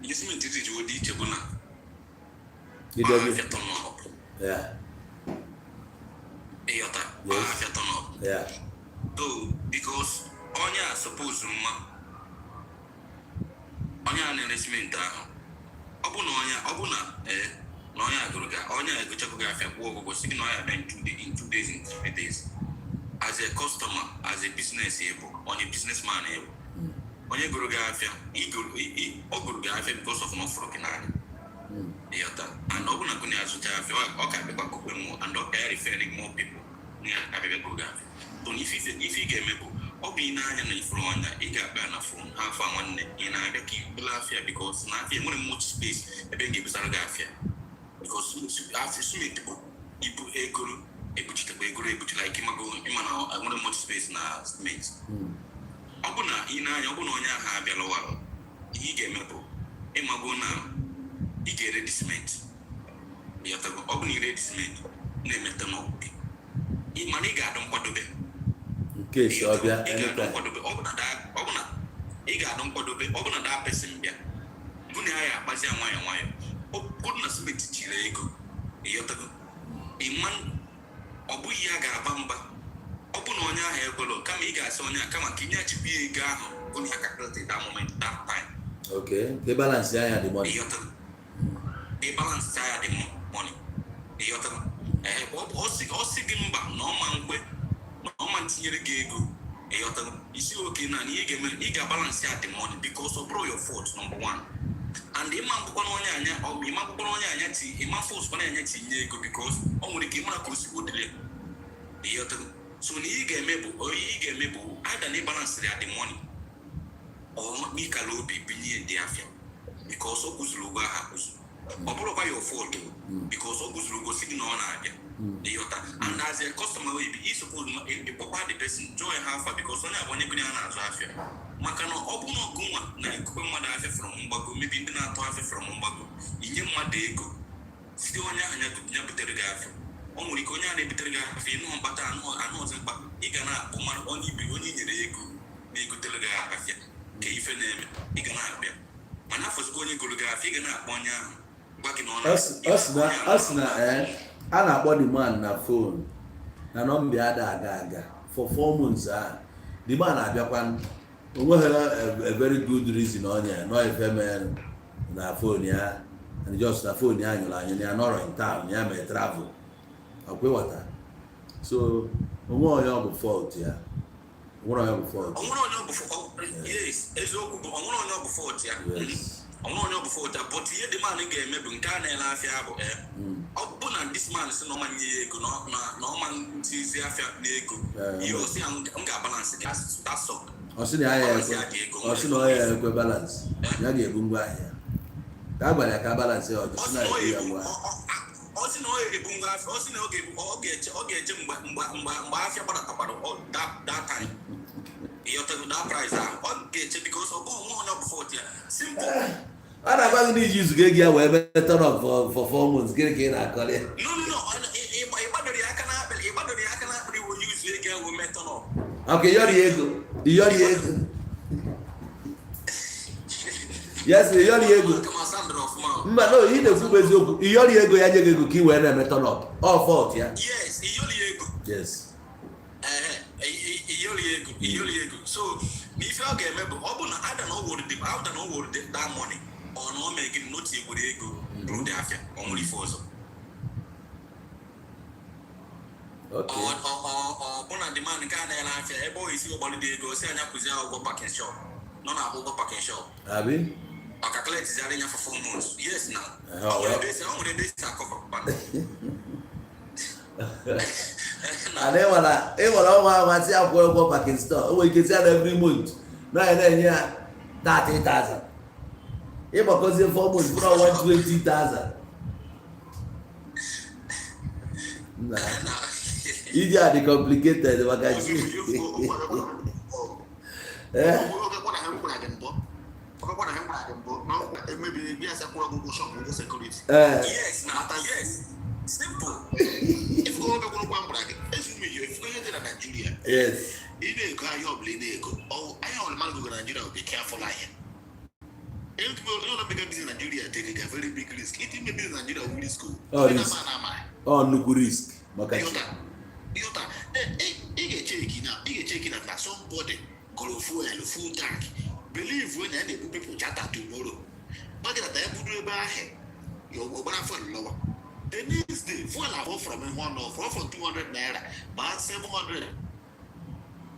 Speaker 2: Ihe simenti dị ji dị iche bụ na
Speaker 1: Idebe.
Speaker 2: afịa turn up. Ịghọta?
Speaker 1: Yes.
Speaker 2: Afịa turn up. So because onye a suppose mma onye a na-ere simenti ahụ, ọ bụ na onye ọ bụ na ee na onye a gụrụ gị, onye a egochakwa gị afịa, kwụọ ụgwọ, sị gị na onye abịa in 2 days, in 3 days. As a customer, as a business ịbụ onye businessman, ịbụ onye gụrụ gị afịa, ọ gụrụ gị afịa because of na ọ fụrụ gị n'anya. Ịghọta? And ọ bụ na gụnye azụcha afịa, ọ ka abịakwa kokwe mụọ, and ọ ka ya referring more people na ya abịabịa gụrụ gị afịa. So na ife ị ga-eme bụ, ọ bụ ị na-anya na ifuru anya, ị ga-akpa na phone ha, afọ a, nwanne, ị na-abịa ka ibulu afịa, because na afịa enwere much space ebe m ga-ebusara gị afịa, because afịa simenti bụ ibu egoro ebuchitekwa egoro ebuchi, like ịmago, ịma na enwere much space na simenti. Ọ bụ na ị na-anya, ọ bụ na onye ahụ abịalụwa, ihe ị ga-eme bụ, ịmago na Ị ga-ere the cement. Ịghọtago? Ọ bụ na ire the cement na-emete n'ọgwụ gị, mana ị ga-adụ nkwadobe.
Speaker 1: Nke si ọ bịa
Speaker 2: Ị ga-adụ
Speaker 1: anytime.
Speaker 2: nkwadobe. Ọ bụ na ị ga-adụ nkwadobe, ọ bụ na that person bịa, gụ na ya akpazi ya nwayọọ nwayọọ. Ọ bụrụ na simenti chiri ego, ịghọtago, ịma ọ bụghị ya ga-aba mba. Ọ bụ na onye ahụ ekwelo, kama ị ga-asị onye a, kama ka inye achịkwa ya ego ahụ, gụ na ya calculate that moment, that time.
Speaker 1: Okay, ka balance ya the money.
Speaker 2: Ịghọtago, ị balance ya the money. Ịghọtago? Ee, ọ sị gị mba, na ọma nkwe, na ọma ntinyere gị ego. Ịghọtago? Isi oke na ihe ị ga-eme, ị ga-abalance ya the money, because ọ bụrụ your fault, number one, and ịma mkpụkwa na onye anya ọ bụ ịma mkpụkwa na onye anya ti ịma force kwana anya tinye ego, because ọ nwere ike ịmara ka o si wodile. Ịghọtago? So na ihe ị ga-eme bụ, ihe ị ga-eme bụ either na ịbalance ya the money or n'ịkala obi binye ndị afịa, because ọ kwụzuru ụgwọ ahụ akwụzu. Ọ bụrụkwa your fault, because ọ kwụzuru ụgwọ si gị na ọ na-abịa. Ịghọta? And as a customer wey be, ị suppose ịkpọkwa the person, jụọ ya ha afa, because onye abụ onye gụnye ha na-azụ afịa, maka na ọ bụrụ na ọgụ nwa na-ekukwe mmadụ afịa from mgbago, mebi ndị na-atụ afịa from mgbago, inye mmadụ ego si onye ahụ ya butere gị afịa, o nwere ike onye a na-ebutere gị afịa ịnụ mkpata anụ ọzọ mkpa, ị ga na-akpọ mmadụ onye ibe onye i nyere ego na-egotere gị afịa ka ife na-eme, ị ga na-abịa, mana afọzikwa onye goro gị afịa, ị ga na-akpọ onye ahụ gwa gị na ọ
Speaker 1: Ọ sị na a na-akpọ the man na phone na nọmba ya ada aga aga for 4 months ahụ. The man abịakwa, onweghị a very good reason onye nọ ife mere na phone ya, and just na phone ya nyụrụ anyụ, na ya nọrọ in town, ya mere travel ọkwa. Ịghọta? So onwe onye ọ bụ fault ya, onwere onye ọ bụ fault.
Speaker 2: Onwere onye ọ bụ yes, eziokwu bụ onwere onye ọ bụ fault ya. Onwere onye ọ bụ fault ya, but ihe the man ga-eme bụ nke a na-ele afịa bụ ọ bụ na this man si na ọma nye ya ego, na ọma ntizi afịa n'ego, ihe ọ sị ya, m ga-abalance gị, that's all.
Speaker 1: Ọ sị na ya ekwe, ọ sị na ọ ya ekwe balance, ya ga-ebu ngwa ahịa ka a gwara ya ka balance ya, ọ
Speaker 2: Ọ
Speaker 1: sị
Speaker 2: sị
Speaker 1: na
Speaker 2: na ọ
Speaker 1: ya ebu ya
Speaker 2: ga-ebu
Speaker 1: ngwa ahịa.
Speaker 2: Ọ sị na ọ ga-ebu ngwa afịa, ọ sị na ọ ga-ebu, ọ ga-eche mgbe afịa gbadatakwara that time. Ịghọtago? That price ahụ ọ ga-eche, because ọ bụ onwe onye ọ bụ fault ya, simple.
Speaker 1: A na-agwa gị na iji izuga ego ya wee mee turn up for 4 months, gịnị ka ị na-akọrị ya?
Speaker 2: No, ịgbadoro ya aka n'akpịrị, ịgbadoro ya aka n'akpịrị, wo use ego ahụ mee turn up.
Speaker 1: Ok, yọrọ ya ego, ịyọrọ ya ego, yes, ịyọrọ ya ego.
Speaker 2: Aka m asandịrị ọfụma o.
Speaker 1: Mba, no, ị na-ekwu bụ eziokwu. Ịyọrọ ya ego, ya nye gị ego ka ị wee na-eme turn up, ọ fault ya.
Speaker 2: Yes, iyoli ya ego. Ee, iyoli ya ego, iyoli ya ego. So na ife ọ ga-eme bụ, ọ bụ na ada na ọ wụrụ the ada na ọ wụrụ that money, ọ na ọ mee gịnị, na otu egburu ego bụrụ dị afịa, ọ nwere ife ọzọ. Ọ bụ na the man nke a na-ere afịa ebe ọ esi ọgbalụ dị ego, si anya kwụzi ya ụgwọ parking shop, nọ na-akwụ ụgwọ parking shop.
Speaker 1: Abi.
Speaker 2: Ọ calculate zara ya for 4 months, yes na.
Speaker 1: Eh,
Speaker 2: ọ nwere
Speaker 1: well.
Speaker 2: ebe ọ nwere ebe esi akọva.
Speaker 1: And ịnwere ọnwa amasị akwụ ụgwọ parking store, o nwere ike si ya na every month na ya na-enye ya 30,000, ịgbakọzie 4 months bụrụ 120,000 na iji a dị complicated maka chi. Eh? Ee.
Speaker 2: Yes na, yes, simple.
Speaker 3: Ị na-ego ahịa ọbụla, ị na-ego ahịa ọbụla mmadụ goro Nigeria, be careful. Ahịa onye ọbụla mega business Nigeria take a very big risk. Iti ime business Nigeria wụ risk o.
Speaker 1: Ọ risk.
Speaker 3: Na ama.
Speaker 1: Ọ nnukwu risk maka chi.
Speaker 3: Ịghọta, ị ga-echeki na somebody goro fuel full tank, believe when ya na-ebu people chata tomorrow, gwa gị na ya budu ebe ahụ ya ọgbara fuel lọwa. The next day fuel abụọ from ihe ọnụ from 200 naira ma 700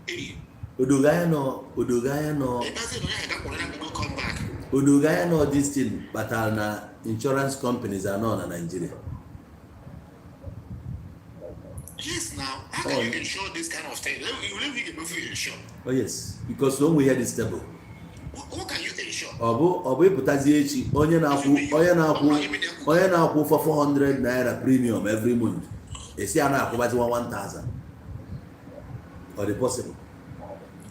Speaker 3: eri.
Speaker 1: Odogo anya nọ, odogo anya nọ.
Speaker 3: Ịbazi na onye ahụ ga-akwara ya go come back.
Speaker 1: Odogo anya nọ. This thing kpatara na insurance companies anọ na Nigeria.
Speaker 3: Yes, now how can you insure this kind of thing? Let me get you insure.
Speaker 1: Oh yes, because o nwe ihe dị stable.
Speaker 3: What can you insure?
Speaker 1: Ọ bụ ịpụtazi echi, onye na-akwụ for 400 naira premium every month, esi a na-akwụbazi 1000, ọ dị possible?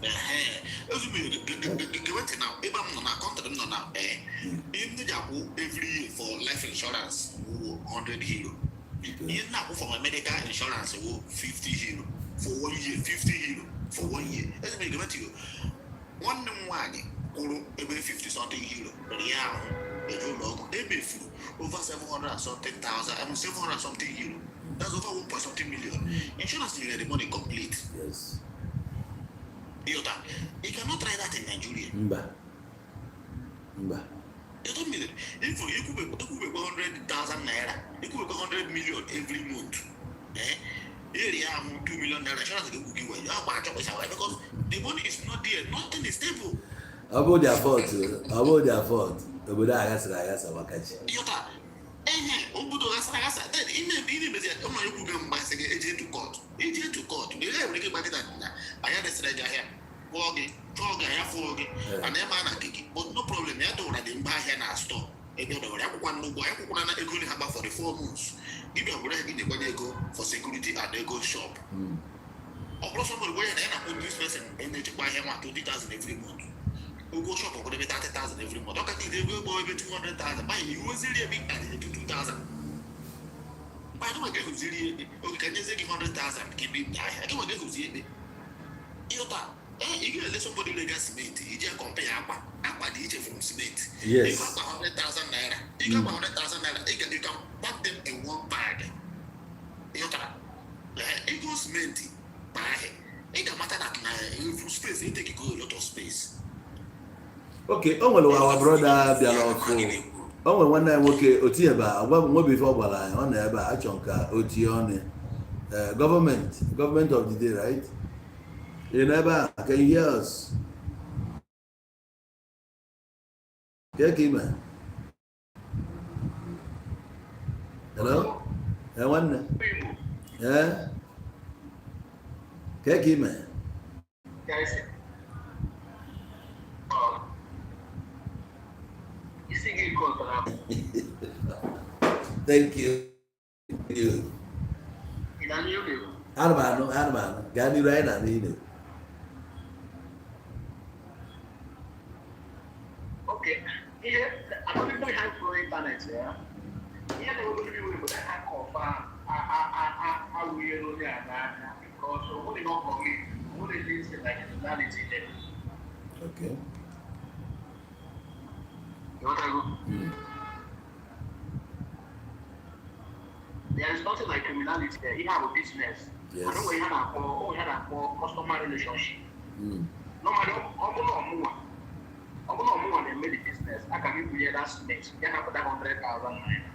Speaker 3: Ehe. Ezumere gewentị na ebe m nọ na country m nọ na ihe m ji akwụ every year for life insurance wụ 100 euro. Ihe m na-akwụ for my medical insurance wụ 50 euro for one year, 50 euro for one year. Ezumere, gewentị yo, nwanne m nwaanyị kwụrụ ebe 50 something euro rie ahụ eje ụlọ ọgwụ, emefuru over 700 and something thousand, I mean 700 and something euro. That's over 1 point something million. Insurance nyere the money complete. Ịghọta? You cannot try that in Nigeria.
Speaker 1: Mba, mba.
Speaker 3: You don't mean it. If ekwubekwa 100,000 naira, ekwubekwa 100 million every month, eh, eri ahụ 2 million naira, insurance ga-egwu gị wayo akwa achọkwa, because the money is not there. Nothing is stable.
Speaker 1: Ọ bụ their fault, ọ bụ their fault. Obodo a ghasara aghasa maka chi.
Speaker 3: Ịghọta? Ehe, obodo ghasara aghasa. Then ime ị na-emezi ya, ụmụ ekwu gị mgba sị gị eje to court, eje to court na ihe nwere ike ịgba gị na anya resịrị gị ahịa, kwụọ gị, chọọ gị ahịa, fụọ gị ana ebe a na nke gị. But no problem, ya dọwara dị mgba ahịa na store ebe ọ dọwara ya, akwụkwa n'ụgwọ ya, akwụkwara na ego ha gba for the 4 months. Gị bịa were gị na-ekwanye ego for security and ego shop. Ọ bụrụ somebody gwa ya na ya na-akwụ this person na-echekwa ahịa nwa 20,000 every month, ụgwọ shop ọkwụrụ ebe 30,000 every month, ọ kacha ego ego ebe 200,000 banye iweziri ebe adịghị 2,000 mgbe anyị ga-ehuziri ekpe oge ka nyezie gị 100,000 ka ebe ahịa gị nwa ga-ehuzi ekpe. Ịghọta? Ee, ị ga-ele somebody lega cement iji compare ya akwa. Akwa dị iche from cement. Ego akwa 100,000 naira, ego akwa 100,000 naira, ị ga, you can pack them in one bag. Ịghọtara? Ee, ego cement ma ahịa, ị ga-amata that na space e take go a lot of space.
Speaker 1: Okay, o nwere our brother bịara ọfụ, o nwere nwanne anyị nwoke o tinyeba agwa m nwebe ife ọ gwara anyị. Ọ nọ ebe a, achọ nka o tinye ọnụ. Ee, government of the day, right? Ị nọ ebe a? Can you hear us? Ka ka ime? Hello? Ee, nwanne. Ee, ka ka ime?
Speaker 4: Guys, isi gị kọtara.
Speaker 1: Thank you. You.
Speaker 4: Ị na ihe na-ekwu?
Speaker 1: Ana m anụ, ana m anụ. Gaa n'iru, anyị na-anụ ị na-ekwu.
Speaker 4: Okay, ihe according to ha kwuru n'ịntanetị ya, ihe na-ewegoro iwe bụ na ha kọfa awụnyere onye a n'aka, because o nwere ihe ọ commit, o nwere ihe isi like criminality there. Ịghọtago? There is nothing like criminality there. Ihe a bụ business. And o nwere ihe a na-akpọ, o nwere ihe a na-akpọ customer relationship. Normally, ọ bụ na ọmụnwa na-eme the business, aka m ibunye that cement ya na-apụta 100,000 naira.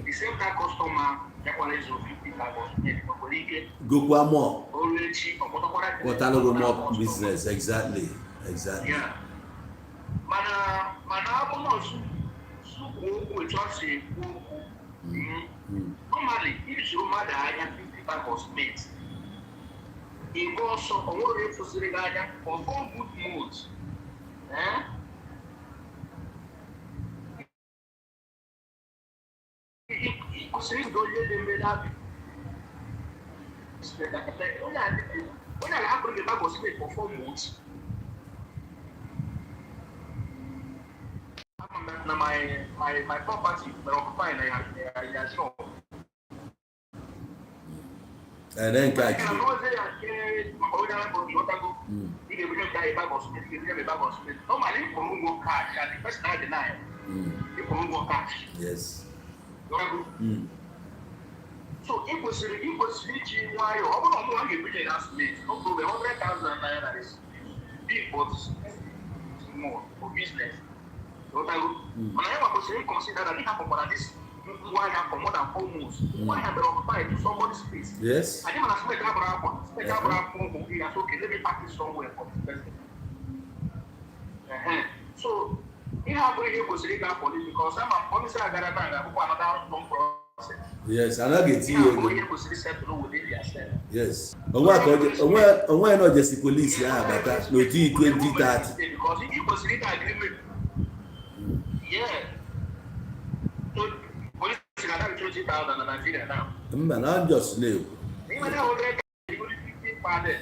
Speaker 4: The same that customer bịakwara ịzụ 50 bag of cement nwere ike
Speaker 1: Gokwa more.
Speaker 4: o ruo echi, ọ kpọtakwara
Speaker 1: Kpọtalụgo more
Speaker 4: customer.
Speaker 1: business. Exactly.
Speaker 4: Yeah. Mana ọ bụ na sukwu okwu etu ọ si ekwu okwu, normally izuru mmadụ anya 50 bag of cement, ịgba ọsọ, o nwere ịfụziri gị anya for four good months, eh? Ị kwụsịrị ịzụ onye na-eme na onye a ga-ahapụrụ gị bag of cement for 4 months. Ama m na my property mere occupy na ya shop.
Speaker 1: Ene nke a
Speaker 4: Maka
Speaker 1: jide.
Speaker 4: na ozi ya nke maka onye ahụ bụ ịghọtago, ị ga-ebunye nke anyị bag of cement, ị ga-ebunye m bag of cement. Normally, ị kwụrụ ụgwọ cash and the person na deny. Ị kwụrụ ụgwọ cash. Ịghọtago? So ị kwesịrị iji nwayọọ. Ọ bụrụ na ọmụnwa ga-ebunye ya cement, no problem. 100,000 naira is big but small for business. Ịghọtago? Mana ya nwa kwesịrị ịconsider that ihe akpọkwara this ngwaahịa for more than 4 months. Ngwaahịa bịara occupy to somebody's space. Anyị mana cement abụrụ akwa, cement abụrụ akwa ụmụ gị ya. So okay, let me pack it somewhere for this person. Ehe. So ihe abụrụ ihe kwesịrị ịga police, because ama police agara ebe a ga-abụkwa another long process.
Speaker 1: Yes, anaghị etinye
Speaker 4: Ihe
Speaker 1: ego.
Speaker 4: abụrụ ihe kwesịrị settle within their
Speaker 1: Yes. Onwe ka onwe na ojesi polisi ahụ bata n'otu 2030.
Speaker 4: Because ị kwesịrị ịga agreement. Yeah. So police ga-ada 20,000 na Nigeria now.
Speaker 1: Mba, na just na-ekwu.
Speaker 4: Ị nwere 100,000, 50 per day.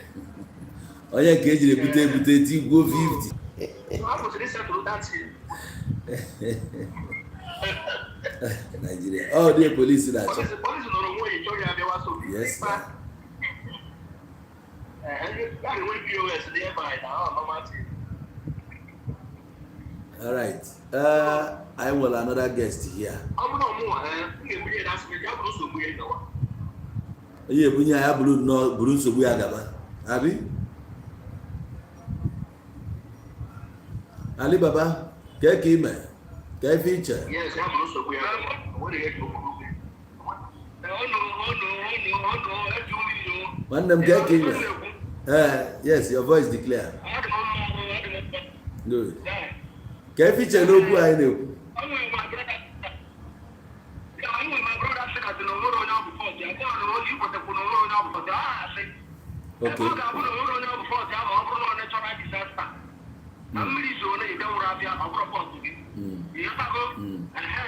Speaker 1: Onye nke ejiri ebute ebute tigwuo 50.
Speaker 4: So ha kwesịrị isetụrụ that thing.
Speaker 1: Nigeria. Ọ dị polisi na-achọ.
Speaker 4: Polisi nọrọ onwe ya, chọrọ ya bịawa so.
Speaker 1: Yes, sir.
Speaker 4: A na-enwe POS nearby na ọ normal thing.
Speaker 1: All right. I nwere another guest here.
Speaker 4: Ọ bụrụ na ọmụnwa, m ga-ebunye ya cement, ya bụrụ nsogbu ya gawa.
Speaker 1: Onye ebunye ya, ya buru nnọọ buru nsogbu ya gaba. Abi? Ali Baba, kee ka ime? Ka ife iche?
Speaker 4: Yes, ya bụrụ nsogbu ya gawa. O nwere ihe dị okwu. Ọnụ ọnụ ọnụ ọnụ eji ume iyo.
Speaker 1: Nwanne m, kee ka ime? Yes, your voice dị clear.
Speaker 4: Adị m mma, adị m mma.
Speaker 1: Good. Ka ife iche n'okwu anyị na-ekwu.
Speaker 4: Enwere my brother sị ka sị na onwere onye ọ bụ fault ya, sị na onye ikwetekwu na onwere onye ọ bụ fault ya, a asị. Ebe ọ ga-abụ na onwere onye ọ bụ fault ya ma ọ bụrụ na ọ natural disaster. Na mmiri zoo na ide nwụrụ abịa, ọ bụrụ fault gị. Ịghọtago? Ehe.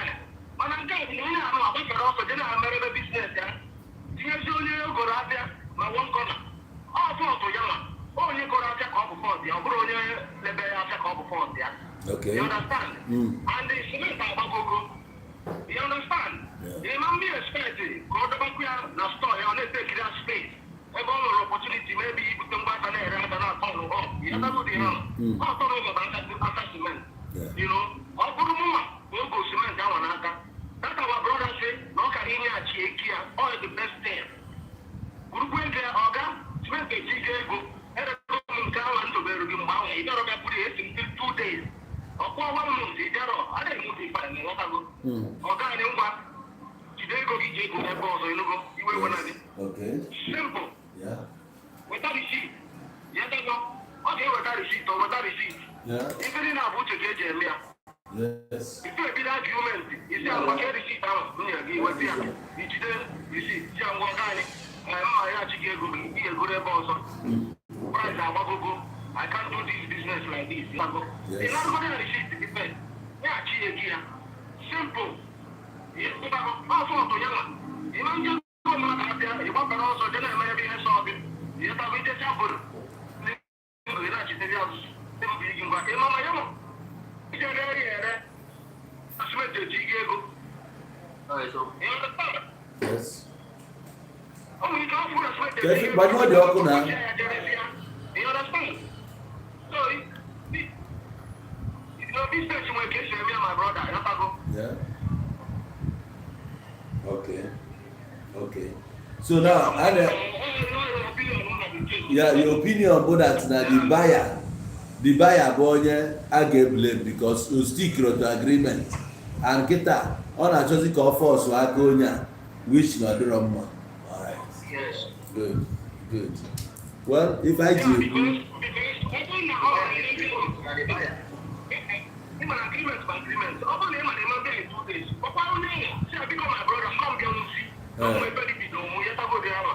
Speaker 4: Mana nke a bụ na onye ahụ agbafere ọsọ je na-emere ebe business ya. Tinyezi onye goro abịa na one corner. Ọ fault ya ma. Onye goro abịa ka ọ bụ fault ya, ọ bụrụ onye lebe ya afịa ka ọ bụ fault ya.
Speaker 1: Okay.
Speaker 4: You understand?
Speaker 1: Mm.
Speaker 4: And the cement agbagogo. You understand?
Speaker 1: Yeah.
Speaker 4: The man me expect ka ọ dọbakwu ya na store ya, ọ na-eteki that space. Ebe ọ nwere opportunity maybe ibute ngwa aka na-ere aka na-atọ ọnụ ọ. You understand the ahụ? Ọ tọrọ ụzọ bụ aka cement. Ọ bụrụ mụnwa na o go cement ahụ n'aka. That our brother say na ọ kara inyeghachi eki ya, ọ the best thing. Gburukwu ego ya, ọga, cement eji ike ego. Erego m nke ahụ m dobere gị mgbe ahụ, ị bịarọ bịa buru ya, esi m 2 days. Ọkwụ one month, ị bịarọ, adịghị m ife a na-enwetago. Ọga anyị, ngwa, jide ego gị, ji ego ebe ọzọ, enugo, iwe iwe na gị. Simple. Weta receipt. Ya dago, ọ ga-eweta receipt, ọ weta receipt. Ife niile abụ uche ka eji eme ya. Ife ebido argument, isi agwa ka receipt ahụ m nyere gị, weta ya, ijide receipt, si ya, ngwa ọga anyị, mma ya achị gị ego gị, ị ga-egoro ebe ọzọ. Price agbagogo. I can't do this business like this. Yago. Ị narụgodo ya receipt gị first, nyeghachi ya ego ya. Simple. Ọfọ ọtụ ya nwa. Ịma ndị ego mmadụ abịa, ị gbafere ọsọ je na-eme ebe ihe sọ gị. Ịghọtago, ijecha bụrụ. Ị na-achitere ya azụ. Mbụ gị ngwa. Ị ma ma ya ma. Ije ere ya ere. Cement eji gị ego. You understand?
Speaker 1: Yes.
Speaker 4: O nwere ike ọ fụrụ na cement
Speaker 1: Ka efi gbanyụọ dị ọkụ na.
Speaker 4: You understand? So, business nwere ka esi eme ya, my brother. Ịghọtago?
Speaker 1: Yeah. Okay. Okay. So now, and, yeah, your opinion bụ that na the buyer bụ onye a ga-eblame because o stick to agreement and kịta ọ na-achọzi ka ọ force aka onye a, which na ọ dịrọ mma. Alright.
Speaker 4: Yes.
Speaker 1: Good. Good. Well, if I
Speaker 4: Yeah,
Speaker 1: ji ekwu
Speaker 4: because ọ bụrụ na ọ ị mara agreement by agreement, ọ bụrụ na ị mara eme bịa in 2 days, ọkwa onye ahụ si ya, biko my brother, come bịa nwụsi ọmụ ebe dị bido mụ ya tago dị awa,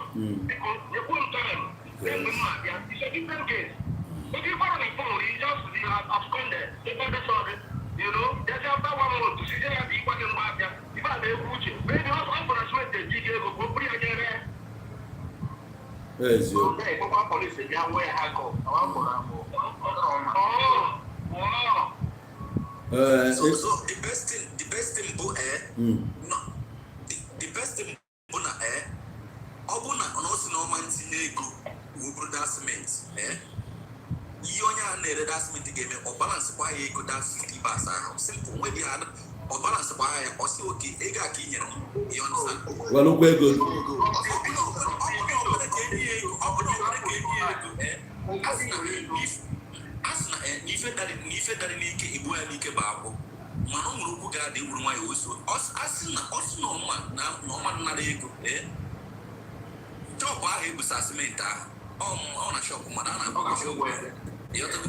Speaker 4: biko nyekwuo m time mgbe m ma-abịa. It's a different case. If you follow the phone, you just you have absconded ebe dị sọrọ, there's after one month si ya bụ ịgwa gị mgbe abịa ife a na-ekwu uche maybe ọ ọ bụrụ cement eji gị ego ka o buru ya jere.
Speaker 1: Eziokwu.
Speaker 3: Ịkpọkwa polisi bịa wee ha kọ
Speaker 4: Oh.
Speaker 2: So, so the best thing bụ no, the best thing bụ na ọ bụ na ọ sị na ọma ntinye ego wuburu that cement, ihe onye a na-ere that cement ga-eme, ọ balance kwa ya ego that 50 bags ahụ. Simple. Nweghị ha, ọ balance kwa ya, ọ sị oke ego a ka ị nyere m. You understand?
Speaker 1: Welụkwa ego.
Speaker 2: Ọ bụ na ọ bụrụ ka enye ya ego, ọ bụ na ọ bụrụ ka enye ya ego, a sị na n'ife darị n'ike igbu ya n'ike bụ akwụ, mana o nwere okwu ga-adị ewuru nwayọ oso. A sị na ọ sị na ọma na ọma nnara ego, shop ahụ ebusa simenti ahụ, ọ na shop mmadụ a na-akpọ shop. Ịghọtago?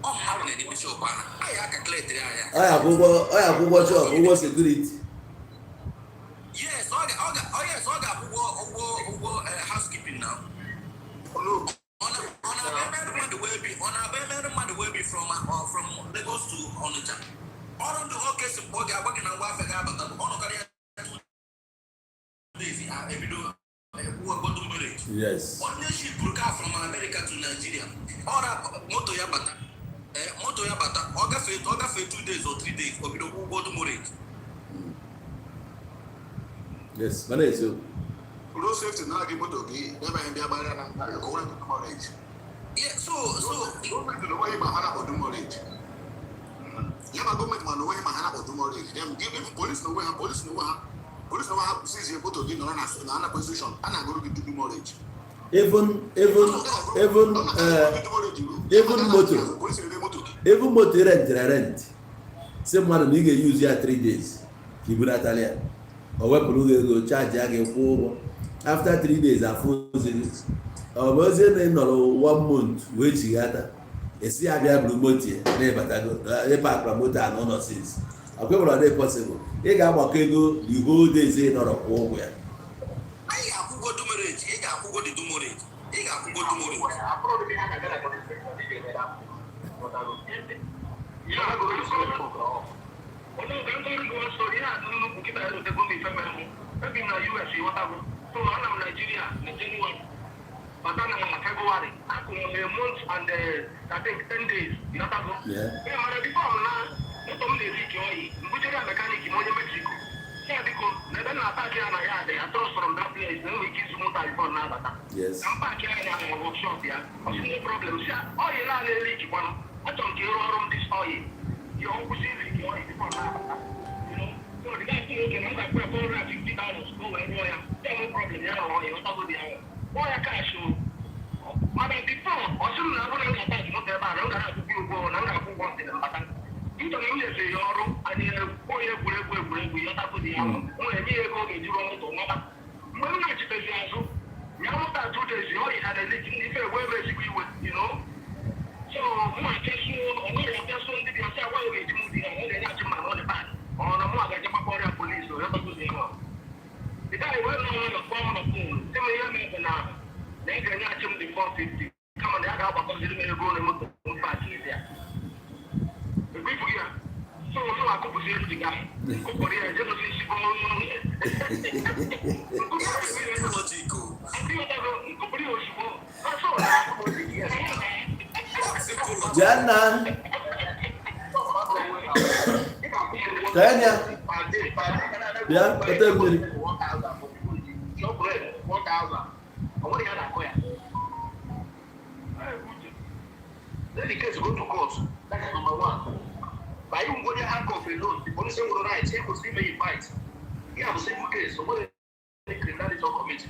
Speaker 2: Ọ mmadụ na-edebe shop ahụ anyị aka kletịrị anya.
Speaker 1: Ọ ya akwụ ụgwọ, ọ ya akwụ ụgwọ shop, ụgwọ security.
Speaker 2: Yes, ọ ga ọ ga ọ yes, ọ ga-akwụ ụgwọ housekeeping na ọ na-abịa emere mmadụ wee bi, ọ na-abịa emere mmadụ wee bi from Lagos to Onitsha. Ọrụ ndị oke si mgbe ọ ga-agba gị na ngwa afịa ga-abata, ọ nọkarịa 2 days, ebido kwụọ godu mmiri. Onye shipụrụ car from America to Nigeria, ọra moto ya bata, moto ya bata, ọ gafee 2 days or 3 days, o bido kwụ ụgwọ demurrage.
Speaker 1: Yes, mana eziokwu.
Speaker 3: Road safety na gị moto gị ebe bịa gbara na kọwara gị demurrage.
Speaker 2: Yeah, so
Speaker 3: Gọọmenti na onweghị ma ha na-akpọ demurrage. Ya ma gọọmenti ma na onweghị ma ha na-akpọ demurrage. Them give even police na onwe ha, police na onwe ha seize moto gị nọrọ na police station, a na-agụrụ gị demurrage.
Speaker 1: Even moto.
Speaker 3: Police na moto gị.
Speaker 1: Even moto rentịrị rent, si mmadụ na ị ga-eyuzu ya 3 days ka i bunatara ya, o wepụrụ gị ego, charge ya, gị kwụọ ụgwọ. After 3 days, afụ ozi gị, ọ bụ ozi na ị nọrọ one month wee chighata, esi ya bịa buru moto ya na ịbatago ịpakara moto a n'ụlọ since ọkwa ọ dị possible ị ga-agbakọ ego the whole days ị nọrọ kwụọ ụgwọ ya.
Speaker 2: Anyị ga-akwụ ụgwọ demurrage, ị ga-akwụ ụgwọ the demurrage, ị ga-akwụ ụgwọ demurrage.
Speaker 4: Onye ka ndị ọrụ ọsọ ihe a nnukwu kịta ya rutego m ife mere mụ ebi m na US, ịghọtago? So ana m Naijiria na Jenụwarị, bata na Febụwarị, akwụrụ m a month and I think 10 days, ịghọtago?
Speaker 1: Yeah.
Speaker 4: Ee, mana before m na moto m na-eri ike oyi, mbujere ya mechanic m onye Mexico, si ya biko na ebe m na-apaki ya na ya dị atọrọ from that place na enwere ike izu moto before m na-abata. Ka m park ya na workshop ya, ọ sị no problem. Si oil a na-eri ikikwanụ, achọrọ m ka ịrụ ọrụ m this oil ya, ọ kwụsị iri ike oil before m na-abata. So the guy sị oke na m ga-akwụ ya $450 ka o wee rụọ ya. Ya no problem, ya rụọ ya, ọtago dị ya kpọọ ya cash o. Mana before ọ sị m na ọ bụrụ na m ga-apaki moto ebe a na m gara akwụkwọ ụgwọ, na m ga-akwụ ụgwọ ntị na mbata. M chọrọ m nyefere ya ọrụ anyị kpọọ ya egwuregwu egwuregwu, ya ọtago dị ya m na-enye ya ego ọ ga-eji rụọ moto nwata. Mgbe m na-echitezi azụ ya moto 2 days ọ yi ha na-eleti ndị ife ewe ebe ezigbo iwe. So mụ apịasuo ọ gaghị apịasuo ndị bịa sị agwa ya ga-eji m dị ya ọ ga-enye mma na ọ dị bad ọ na mụ agaje gbakọ ọrịa polisi ọ yọtago dị ya. The guy wee nọ nwayọ kpọọ m na phone, sị m ihe mere bụ na ị ga-enye m dị 450 kama na ya ga-agbakọziri m ego ole moto m park ya ekwifu ya. So mụ akụpụzi the guy kụpụrụ ya jegosi isi
Speaker 2: Logic o.
Speaker 4: nkụpụrụ ya ozugbo ọsọ.
Speaker 2: Simple logic.
Speaker 1: Jee nna ka ya nya bịa kpata mmiri.
Speaker 4: Then the case go to court. That's number one. By you go there handcuff alone, the police will right. He could see me fight. He have a civil case. So what the criminality or commit.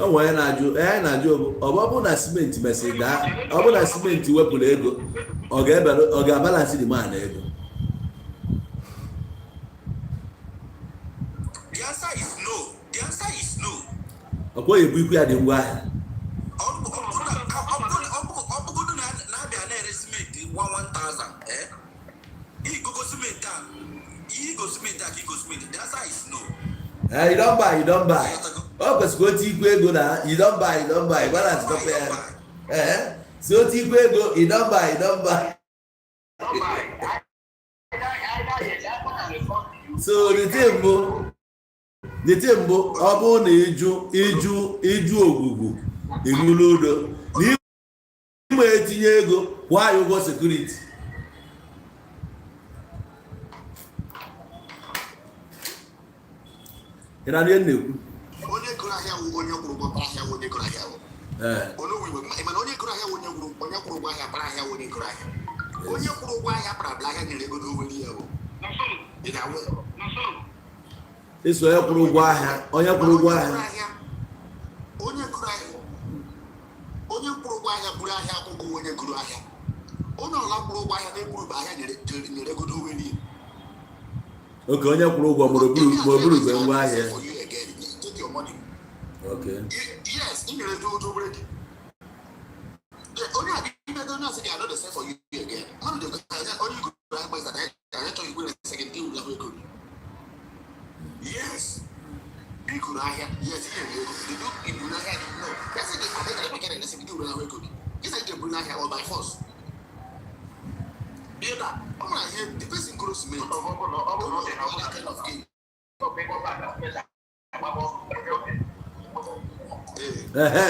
Speaker 1: O nwere onye na-ajụ, onye na-ajụ bụ ọ bụ na simenti mesịrị daa, ọ bụ na simenti wepụrụ ego, ọ ga-ebere, ọ ga-abalance the man ego?
Speaker 2: The answer is no. The answer is no.
Speaker 1: Ọ kweghị ebu ikwu ya dị ngwa ahịa.
Speaker 2: Ọ bụgodu na na-abịa na-ere simenti 1000, igogo simenti a, ihe igo simenti a ka igo simenti, the answer is no.
Speaker 1: Eh, you don buy, you don buy. Ọ kwesịrị otu ikwu ego na you don buy, you don buy, balance tọpụ ya. Ee, si otu ikwu ego, you don buy, you don buy.
Speaker 4: Don't buy. Either yes, I want to respond to you.
Speaker 1: So the thing bụ ọ bụrụ na ịjụ ogwugwu ịṅụlụ udo na ime etinye ego, kwụọ ya ụgwọ security. Ị na-anụ ihe m na-ekwu?
Speaker 3: Onye gụrụ ahịa wụ onye kwụrụ ụgwọ para ahịa wụ onye gụrụ ahịa wụ.
Speaker 1: Ee.
Speaker 3: Onye owu igwe mana onye gụrụ ahịa wụ onye kwụrụ ụgwọ ahịa para ahịa wụ onye gụrụ ahịa. Onye kwụrụ ụgwọ ahịa para abịa ahịa nyere ego n'oweri ya wụ. Ị ga-awụ.
Speaker 1: Eso onye kwụrụ ụgwọ ahịa, onye kwụrụ ụgwọ ahịa.
Speaker 3: Onye gụrụ ahịa, onye kwụrụ ụgwọ ahịa buru ahịa akwụkwọ onye gụrụ ahịa. Onye ọla kwụrụ ụgwọ ahịa na-ekwuru ahịa nyere ego n'oweri ya.
Speaker 1: Oke onye kwụrụ ụgwọ ma o buru ngwa ahịa.
Speaker 3: For you again. Take your money.
Speaker 1: Okay.
Speaker 3: Yes, ị nyere ego obere gị. Onye a ime ego onye asị gị I no dey sell for you again. Mmadụ dị onye gụrụ ahịa gbasa na anyị chọghị igwe resị gị ndị uru ahụ ego gị. Yes. Ị gụrụ ahịa, yes, ị nyere ego. Did you iburu ahịa gị? No. Ya sị gị abịa ka ị na-eresi gị ndị uru ahụ ego gị. Gị sị gị eburu ahịa or by force. Ihe na ọ mara ihe the person gụrụ cement. Ọ bụrụ na that kind of game.
Speaker 1: Ehe.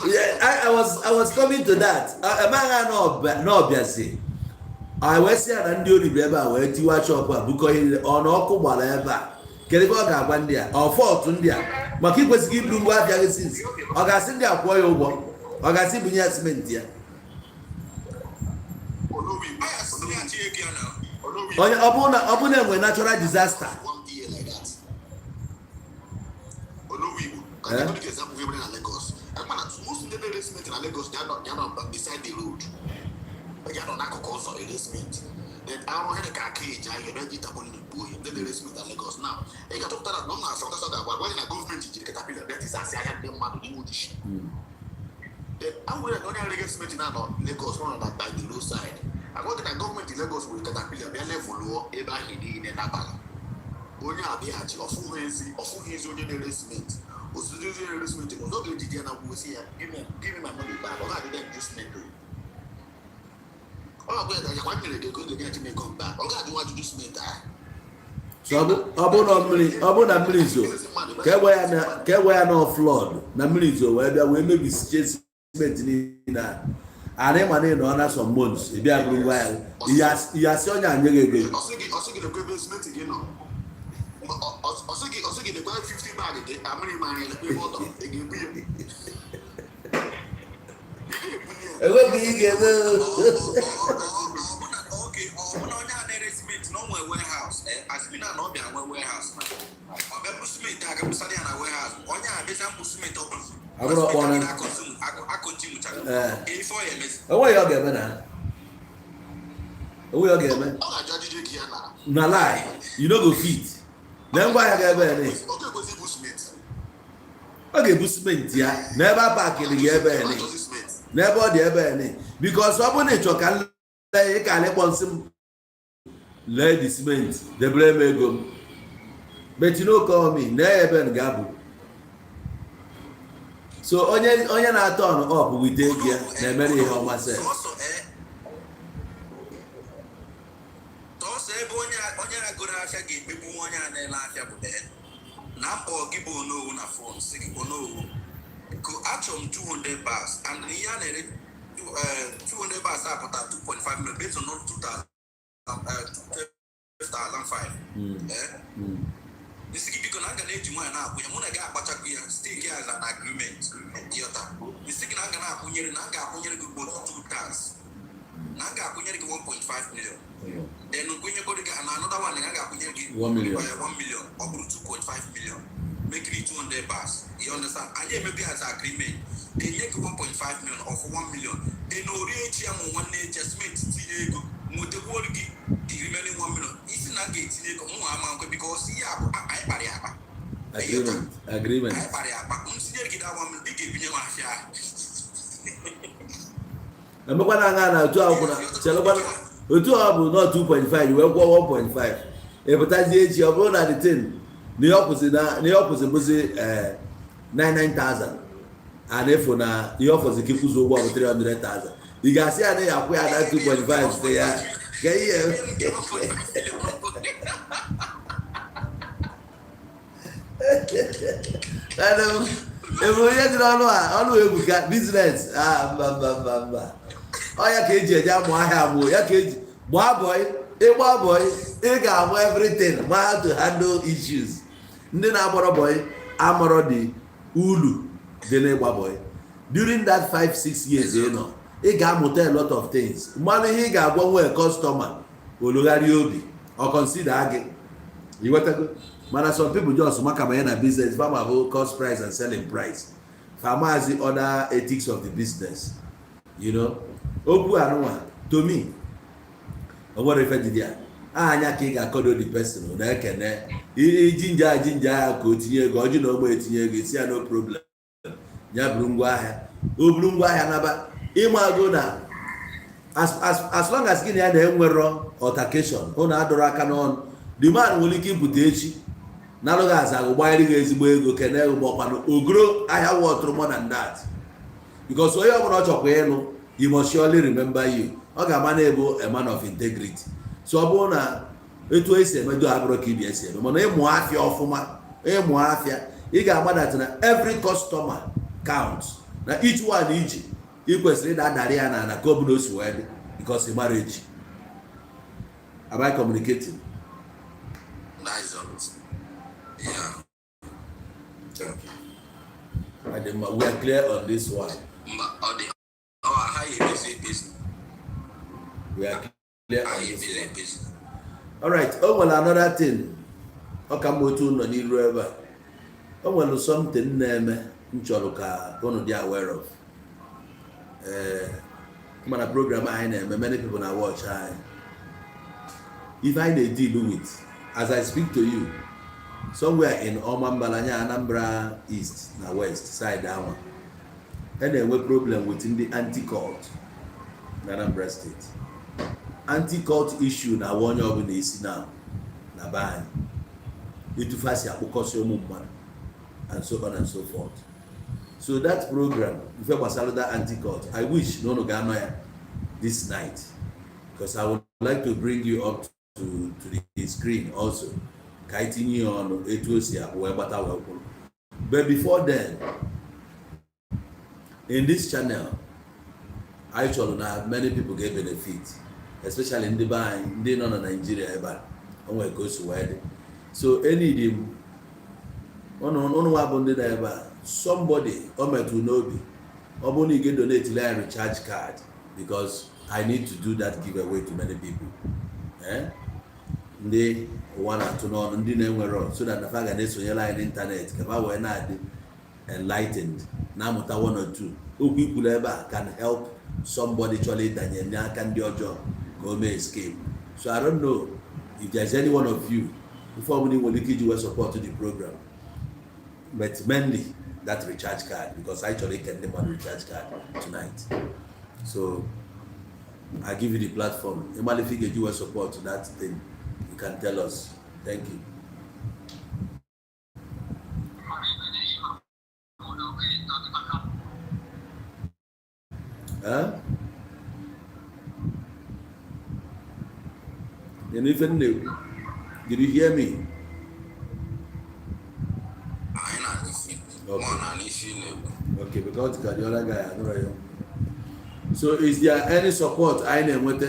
Speaker 1: Yeah, I was coming to that. Amaghị na ọbịazi a wee sị ya na ndị ori bịa ebe a wee tiwa shop a, bukọ ihe niile. Ọ na ọkụ gbara ebe a, kedu ebe ọ ga-agwa ndị a? Ọ fault ndị a maka ikwesịghị iburu ngwa ahịa gị since. Ọ ga-asị ndị a kwụọ ya ụgwọ? Ọ ga-asị bunye ya simenti ya?
Speaker 3: Onowu Igbo.
Speaker 2: Ọ ya sị ya chi ego ya na
Speaker 3: Onowu Igbo.
Speaker 1: Onye ọ bụrụ na enwe natural disaster.
Speaker 3: One year like that. Onowu Igbo. Ka
Speaker 1: Eh?
Speaker 3: I give you example wey na Lagos. Akpa na most ndị na-ere cement na Lagos ga-anọ beside the road. Ga-anọ n'akụkụ ụzọ ere cement. Then arụ ihe ka aka eji ahịa ebe ji tarpaulin gbuo ihe ndị na-ere cement na Lagos now. Ị ga-achọpụta na ọ na-asa ọkasọ ga-agwa gwa gị na gọọmenti jiri caterpillar bịa tisasị ahịa ndị mmadụ n'ime ojishi. Then awere na onye na-ere cement na-anọ Lagos nọ na by the roadside. Agwa gị na gọọmenti Lagos were caterpillar bịa levelụọ ebe ahụ niile n'abalị. Onye abịaghachi ọfụghị ezi onye na-ere simenti osisi, onye na-ere simenti ọzọ ga-ejide ya na gwuo si ya, Give me my money back." Ọ ga-adị them ju simenti o ọ ga-agwa ya na yakwa nyere gị ego, ga-enye m ego m back. Ọ ga-ajụ nwa ajụjụ simenti ahụ.
Speaker 1: So ọ bụ na mmiri zo ka egbe ya na flood, na mmiri zo wee bịa wee mebisiche simenti niile a ana ịma na ị nọ na some months, ị bịa buru ngwa ya, ihe asị onye anye gị ego.
Speaker 3: Ọsị gị lekwa ebe simenti gị nọ. Ọsị gị lekwa 50 bag gị amịrị marị, lekwa ebe ọ dọ. Ị ga-ebu ya? Ị ga-ebu ya?
Speaker 1: Enweghị ihe ị ga-eme.
Speaker 2: Oge ọbụna onye a na-ere simenti na o nwee warehouse, asịmina na ọ bịa nwee warehouse na ọ bịa bụ simenti a ga-abụsara ya na warehouse, onye a bịacha mbụ simenti ọ bụla
Speaker 1: Abụrụ ọkpọ na-
Speaker 2: akọntimuchara ife ọ ya emezi.
Speaker 1: Enweghị ọ ga-eme na enweghị ọ ga-eme.
Speaker 3: Ọ ga-ajụ ajụjụ ego ya nara.
Speaker 1: Na lie, you no go fit na ngwa ahịa ga-ebe ya ni.
Speaker 3: Ọ ga-ekwesị ibu simenti.
Speaker 1: Ọ ga-ebu simenti ya n'ebe a pakịrị gị ebe ya ni.
Speaker 3: Ọ ga-achọzi simenti.
Speaker 1: N'ebe ọ dị ebe ya ni, because ọ bụrụ na ị chọ ka m lee, ị ka alịkpọ nsị m lee the cement, debere m ego m, but you no call me na ebe m ga-abụ. So onye na-atọ on up with ego ya na-emere ihe ọma sef.
Speaker 2: Sọsọ ebe onye na-agoro afịa ga-ekpegbu onye a na-ele afịa bụ na mkpọ gị bụ Onowu na phone, si gị, "Onowu, ko achọrọ m 200 bags," and ihe a na-ere 200 bags apụta 2.5 million based on 2000, 12,005. Isi gị, "Biko, na m ga na-eji nwaanyị na-akwụnye mụ na gị akpachakwu ya stick ya as an agreement." Yọta isi gị na m ga na-akwụnyere, na m ga-akwụnyere gị ugboro two times, na m ga-akwụnyere gị 1.5 million, then kwụnyekwere gị na another one, na m ga-akwụnyere gị
Speaker 1: 1 million.
Speaker 2: 1 million, ọ bụrụ 2.5 million, making it 200 bags. You understand? Anyị emebi as agreement, enye gị 1.5 million of 1 million, then ori echi ya ma nwanne echi cement tinye ego nwetakwuoro gị the remaining 1 million. Isi na m ga-etinye ego mụ ama nkwe, because ihe a bụ anyị kpara ya akpa.
Speaker 1: Agreement, agreement.
Speaker 2: Anyị kpara ya akpa. M tinyere gị da 1 million, ị ga-ebinye m afịa ahụ.
Speaker 1: Emekwana aṅa na otu akwụkwọ na chelekwana otu ọ bụ nọ 2.5 wee kwụọ 1.5, ịpụtazie echi, ọ bụrụ na the thing na ihe ọ kwụsị na ihe ọ kwụsị bụzi 99,000, a na-efu na ihe ọ fọzi ka ịkwụzi ụgwọ bụ 300,000, ị ga-asị ya na ya akwụ ya na 2.5 site ya ka ihe. Ebe onye dị n'ọnụ a, ọnụ ebuka business a. Mba, mba, mba, mba. Ọ ya ka eji eje amụ ahịa, amụ ya ka eji gbaa boy. Ịgba boy, ị ga-amụ everything, ma how to handle issues. Ndị na-agbọrọ boy amụrọ dị ulu dị n'ịgba boy. During that 5 6 years ị nọ, ị ga-amụta a lot of things, mmanụ ihe ị ga-agwa nwee customer olugharị obi, ọ consider gị. Ịghọtago? Mana some people just maka banye na business fama bụ cost price and selling price, famazi other ethics of the business. Okwu anụnwa, to me, o nwere ife dị ya anya ka ị ga-akọdo the person na-ekene iji nje a ji nje ahịa ka o tinye ego ọjụ na ogbe etinye ego, isi ya no problem, ya buru ngwa ahịa. O buru ngwa ahịa naba, ịmago na as long as gị na ya na-enwerọ altercation, ụnụ adọrọ aka n'ọnụ, the man nwere ike ibute echi narụghị aza agụ gbanyere gị ezigbo ego, kene gị, maọkwanụ ogoro ahịa wọtụrụ more than that, because onye ọbụla ọ chọkwa ịlụ, he must surely remember you. Ọ ga-ama na ebu a man of integrity. So ọ bụrụ na etu esi emedo abụrụ ka ibi esi eme, mana ịmụ afịa ọfụma, ịmụ afịa, ị ga-ama that na every customer Count na each one iji ị kwesịrị ịda adarị ya na ka ọ bụla o si wee dị, because ị mara echi. Am I communicating?
Speaker 2: That is all. Yeah.
Speaker 1: Adị mma, we are clear on this one.
Speaker 2: Mba, ọ dị ọ ha ya emezi ekpezi.
Speaker 1: We are clear
Speaker 2: Ha
Speaker 1: on
Speaker 2: ya
Speaker 1: this
Speaker 2: emezi
Speaker 1: one.
Speaker 2: ekpezi.
Speaker 1: All right, o nwere another thing. Ọ ka mma otu nọ n'iru ebe a. O nwere something na-eme m chọrọ ka unu dị aware of. Ee, mana program anyị na-eme, many people na watch anyị. Ife anyị na-deal with as I speak to you, somewhere in Omambala, anya Anambra East na West side anwa, a na-enwe problem with ndị anti-cult na Anambra State. Anti-cult issue na-awa onye ọbụla isi na be anyị, etu fa si akpụkọsị ụmụ mmadụ and so on and so forth. So that program, ife gbasara that anti-cult, I wish na unu ga-anọ ya this night, because I would like to bring you up to the screen also, ka anyị tinye ya ọnụ etu o si akpụ wee gbata wee kwụrụ. But before then, in this channel, anyị chọrọ na many people ga benefit, especially ndị be anyị ndị nọ na Nigeria ebe a. O nwere ka o si wee dị, so enidi m ụnụ nwa bụ ndị nọ ebe a, somebody o metụ n'obi, ọ bụrụ na ị ga-donate anyị recharge card, because I need to do that giveaway to many people, eh? Ndị ụwa na-atụ n'ọnụ, ndị na-enwero, so that na fa ga na-esonyere anyị n'ịntanetị ka fa wee na-adị enlightened, na-amụta one or two okwu ikwuru ebe a can help somebody chọrọ ịdanye n'aka ndị ọjọọ ka o mee escape. So I don't know if there's any one of you, ife ọbụla ị nwere ike iji wee support the program, but mainly that recharge card, because I chọrọ ike ndị mmadụ recharge card tonight. So I give you the platform. Ịmalụ ife ị ga-eji wee support that thing, you can tell us. Thank you. Huh? You know, ife m na-ekwu? Did you hear me?
Speaker 2: Anyị na-anụ isi.
Speaker 1: Okay.
Speaker 2: Mụ na-anụ isi na-ekwu.
Speaker 1: Okay, because ka the other guy anụrụ ya. So is there any support anyị na-enweta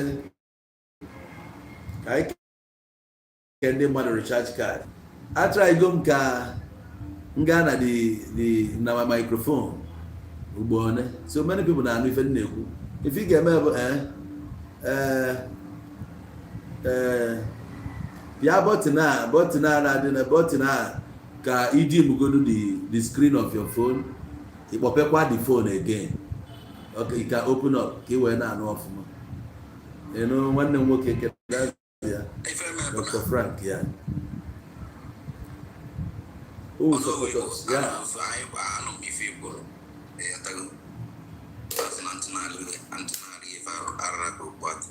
Speaker 1: ka anyị kee ndị mmadụ recharge card? Atrygo m ka m gaa na the na my microphone ugbo one. So many people na-anụ ife m na-ekwu. Ife ị ga-eme bụ pịa button a na-adị na button a ka iji mugodu the screen of your phone, ịkpọpekwa the phone again. Okay, you can open up ka ị wee na-anụ ọfụma. Ịnụ nwanne m nwoke kedu ya?
Speaker 2: Ife mere bụ
Speaker 1: Dr.
Speaker 2: na
Speaker 1: Frank ya. Who will support us? Yeah.
Speaker 2: Anyị gba anụ m ife ikwuru. Ịghọtago? Asị na ntị na-arị ife arara ka okpu atụ.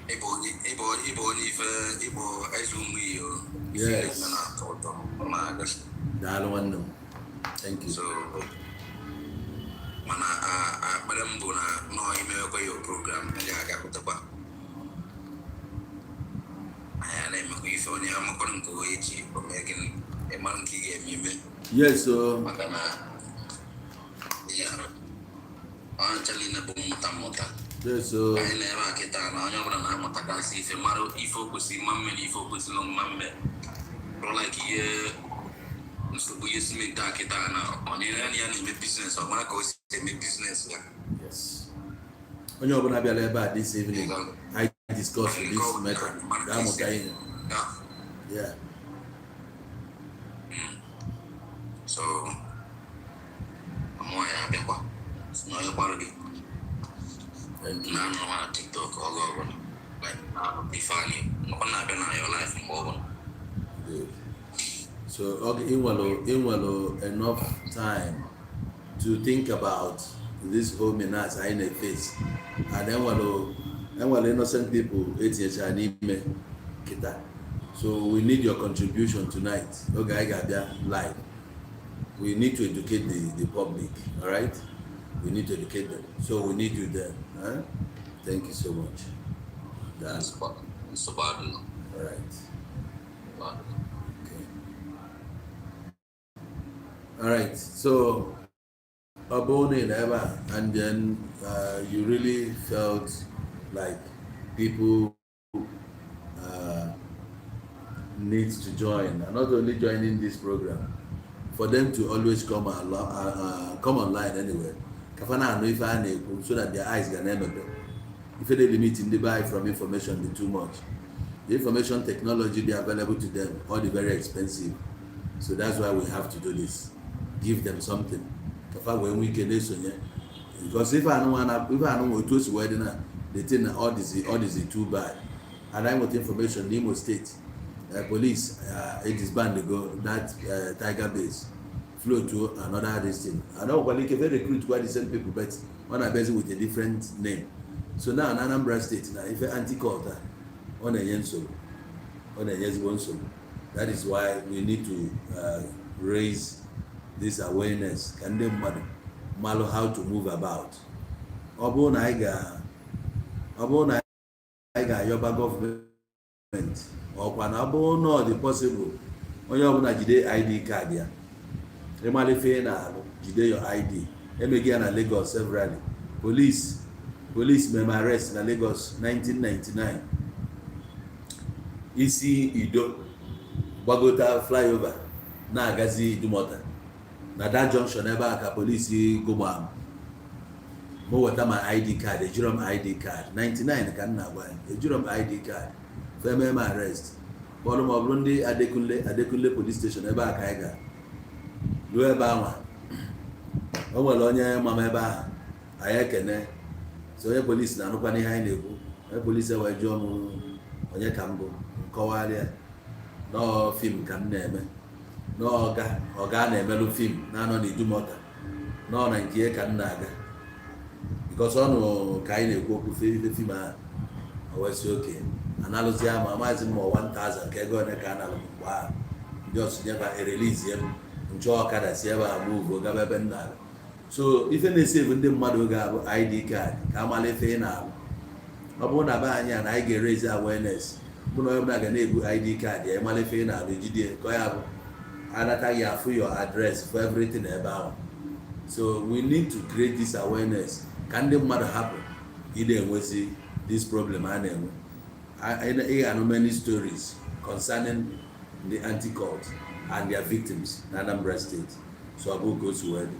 Speaker 2: Ịbụ onye ife ịbụ eze ụmụ iyo. Ife
Speaker 1: Yes.
Speaker 2: na-eme na-atọ ụtọ. Ọ na-aga.
Speaker 1: Daalụ, nwanne m. Thank you.
Speaker 2: So mana akpere m bụ na nọọ imewekwa ya program ndị a ga-apụtakwa anyị a na-emekwa ife onye amakọrọ nke onye echi o mee gịnị, ịmara nke ị ga-eme ime.
Speaker 1: Yes, so
Speaker 2: Maka na ya ọ ncha niile bụ mmụta mmụta.
Speaker 1: Yes, so
Speaker 2: Anyị na-ebe a kịta na onye ọbụla na-amụtakasị ife, mara ife o kwesịrị mma mmere, ife o kwesịrị mma mme, bụrụ like ihe nsogbu ihe simenti a kịta na onye ya na ya na-eme business, ọ mara ka o si eme business ya.
Speaker 1: Yes. Onye ọbụla bịara ebe a this evening, I discuss this matter, ga-amụta ihe.
Speaker 2: Ya.
Speaker 1: Yeah.
Speaker 2: So mụọ ya abịakwa si na onye gbara gị.
Speaker 1: Thank you.
Speaker 2: Na-anọ na TikTok oge ọbụla. Like, Ifeanyị ọ na-abịa na your life mgbe ọbụla.
Speaker 1: Good. So okay, inwelu enough time to think about this whole menace anyị na-face, and enwelu innocent people etinyechara n'ime kịta. So we need your contribution tonight. Oge anyị ga-abịa live, we need to educate the public, all right? We need to educate them, so we need you there, huh? Thank you so much. Daalụ.
Speaker 2: Nsogbu adịghị.
Speaker 1: All right. Okay. All right, so ọ bụrụ na ị nọ ebe a and then you really felt like people need to join, and not only joining this program, for them to always come online anyway, ka fa na-anụ ife a na-ekwu so that their eyes ga na-emepe. Ife dey limit ndị buy from information dị too much. The information technology dey available to them, all the very expensive. So that's why we have to do this, give them something ka fa wee nwee ike na-esonye, because ife anụnwa na ife anụnwa otu o si wee dị na the thing na all this too bad. And I nweta information n'Imo State, police disband go that Tiger Base, flow to another this thing, and ọ nwekwara ike fe recruit kwa the same people, but ọ na-abịazi with a different name. So now na Anambra State na ife anti-cult a, ọ na-enye nsogbu, ọ na-enye ezigbo nsogbu. That is why we need to raise this awareness ka ndị mmadụ malụ how to move about. Ọ bụrụ na anyị ga-ayọba gọọmenti ọkwa na ọ bụrụ na ọ dị possible, onye ọbụla jide ID card ya, ịmara ife ị na-alụ, jide your ID. Emeghị ya na Lagos severally. Police meme arrest na Lagos 1999, isi Ido gbagota flyover na-agazi Idumota, na that junction ebe a ka polisi gụgba m. Weta ma ID card, ejiro m ID card. 99 ka m na-agwa ya, ejiro m ID card, feme m arrest, kpọrọ m. Ọ bụrụ ndị Adekunle Police Station ebe a ka anyị gara ruo ebe ahụ, o nwere onye ma m ebe ahụ, anyị ekene. So onye polisi na-anụkwa n'ihe anyị na-ekwu. Onye polisi wee jụọ m onye ka m bụ, nkọwarịa nọọ film ka m na-eme, n'ọga ọga na-emelụ film na-anọ n'Idumota, nọọ na nke ka m na-aga, because ọ nụ ka anyị na-ekwu okwu ife film ahụ. O wee sị oke analụzi ama amaghịzi m ma 1000 ka ego one ka a nalụ m mgbe ahụ. Ndị ọsụ nyeba erelizie m, nchọ ọkada si ebe a move gaba ebe m na-aga. So ife na-esevu ndị mmadụ oge a bụ ID card, ka amala ife ị na-alụ. Ọ bụrụ na be anyị a na anyị ga-erezi awareness bụ na onye ọbụla ga na-ebu ID card ya, ịmala ife ị na-alụ, ejide ka ọ ya bụ anataghị afụ your address for everything ebe ahụ. So we need to create this awareness ka ndị mmadụ hapụ ị na-enwezi this problem a na-enwe. Ị ga-anụ many stories concerning the anti-cult and their victims na Anambra State. So ọ bụ ka o si wee dị.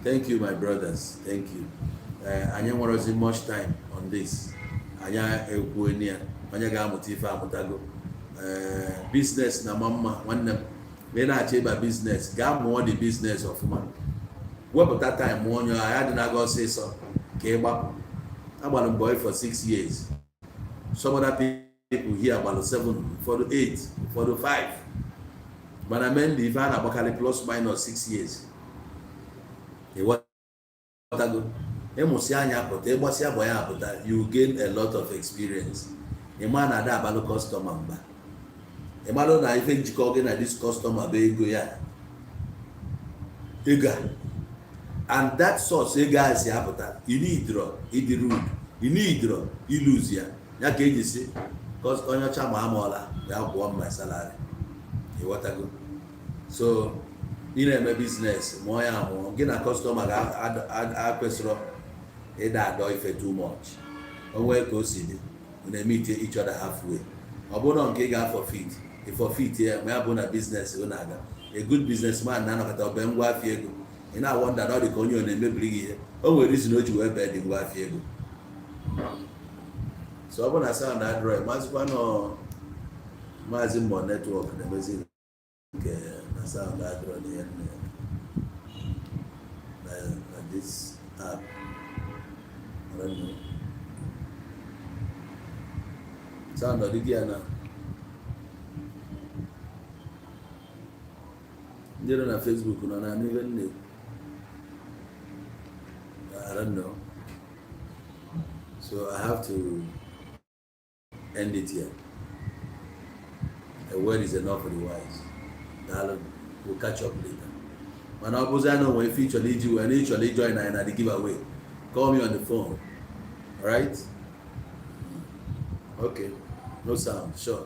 Speaker 1: Thank you, my brothers, thank you. Anyị nwerozi much time on this. Anyị ekwuo ya, onye ga-amụta ife amụtago. Business na ma mma, nwanne m, mgbe ị na-achọ ịba business, gaa mụọ the business ọfụma, wepụta time mụọ onye ya dị na-aga ọsịsọ ka ị gbapụ. Agbara m boy for 6 years. Some other people here gbalụ seven, ụfọdụ eight, ụfọdụ five, mana mainly ife a na-agbakarị plus minus 6 years. Ịghọtago? Ịmụsị anya pụta, ịgbasịa bọ ya apụta, you gain a lot of experience. Ịma na ada abalụ customer mba, ịmalụ na ife njikọ gị na this customer bụ ego ya, ego a, and that source ego a si apụta, you need ịdị rude, you need ilose ya. Ya ka eji si onye ọcha ma amụọla ya kwụọ m my salary. Ịghọtago? So ị na-eme business, mụọ ya mụọ, gị na customer ga-akwesịrọ ịda adọ ife too much. O nwee ka o si dị, unu emeet each other halfway. Ọ bụrụ na nke ị ga-forfeit, forfeit ya, ma ya bụ na business ụ na-aga. A good businessman na-anọkọta ọbe ngwa afịa ego, ị na-awonder na ọ dị ka onye ọ na-emebiri gị ihe. O nwere reason o ji wee bee dị ngwa afịa ego. So ọ bụ na sound adroid mazikwa nọ, maazị mbọ network na-emezi nke na sound adroid ihe na this app. I don't know. Sound ọ dịghị ya na ndị nọ na Facebook nọ na anụ ihe m na-ekwu. I don't know. So I have to end it here. A word is enough for the wise. Daalụ, we'll catch up later. Mana ọ bụzi na onwe ife ịchọrọ iji wee na ịchọrọ ijoin anyị na the giveaway, call me on the phone. Alright? Okay. No sound, sure.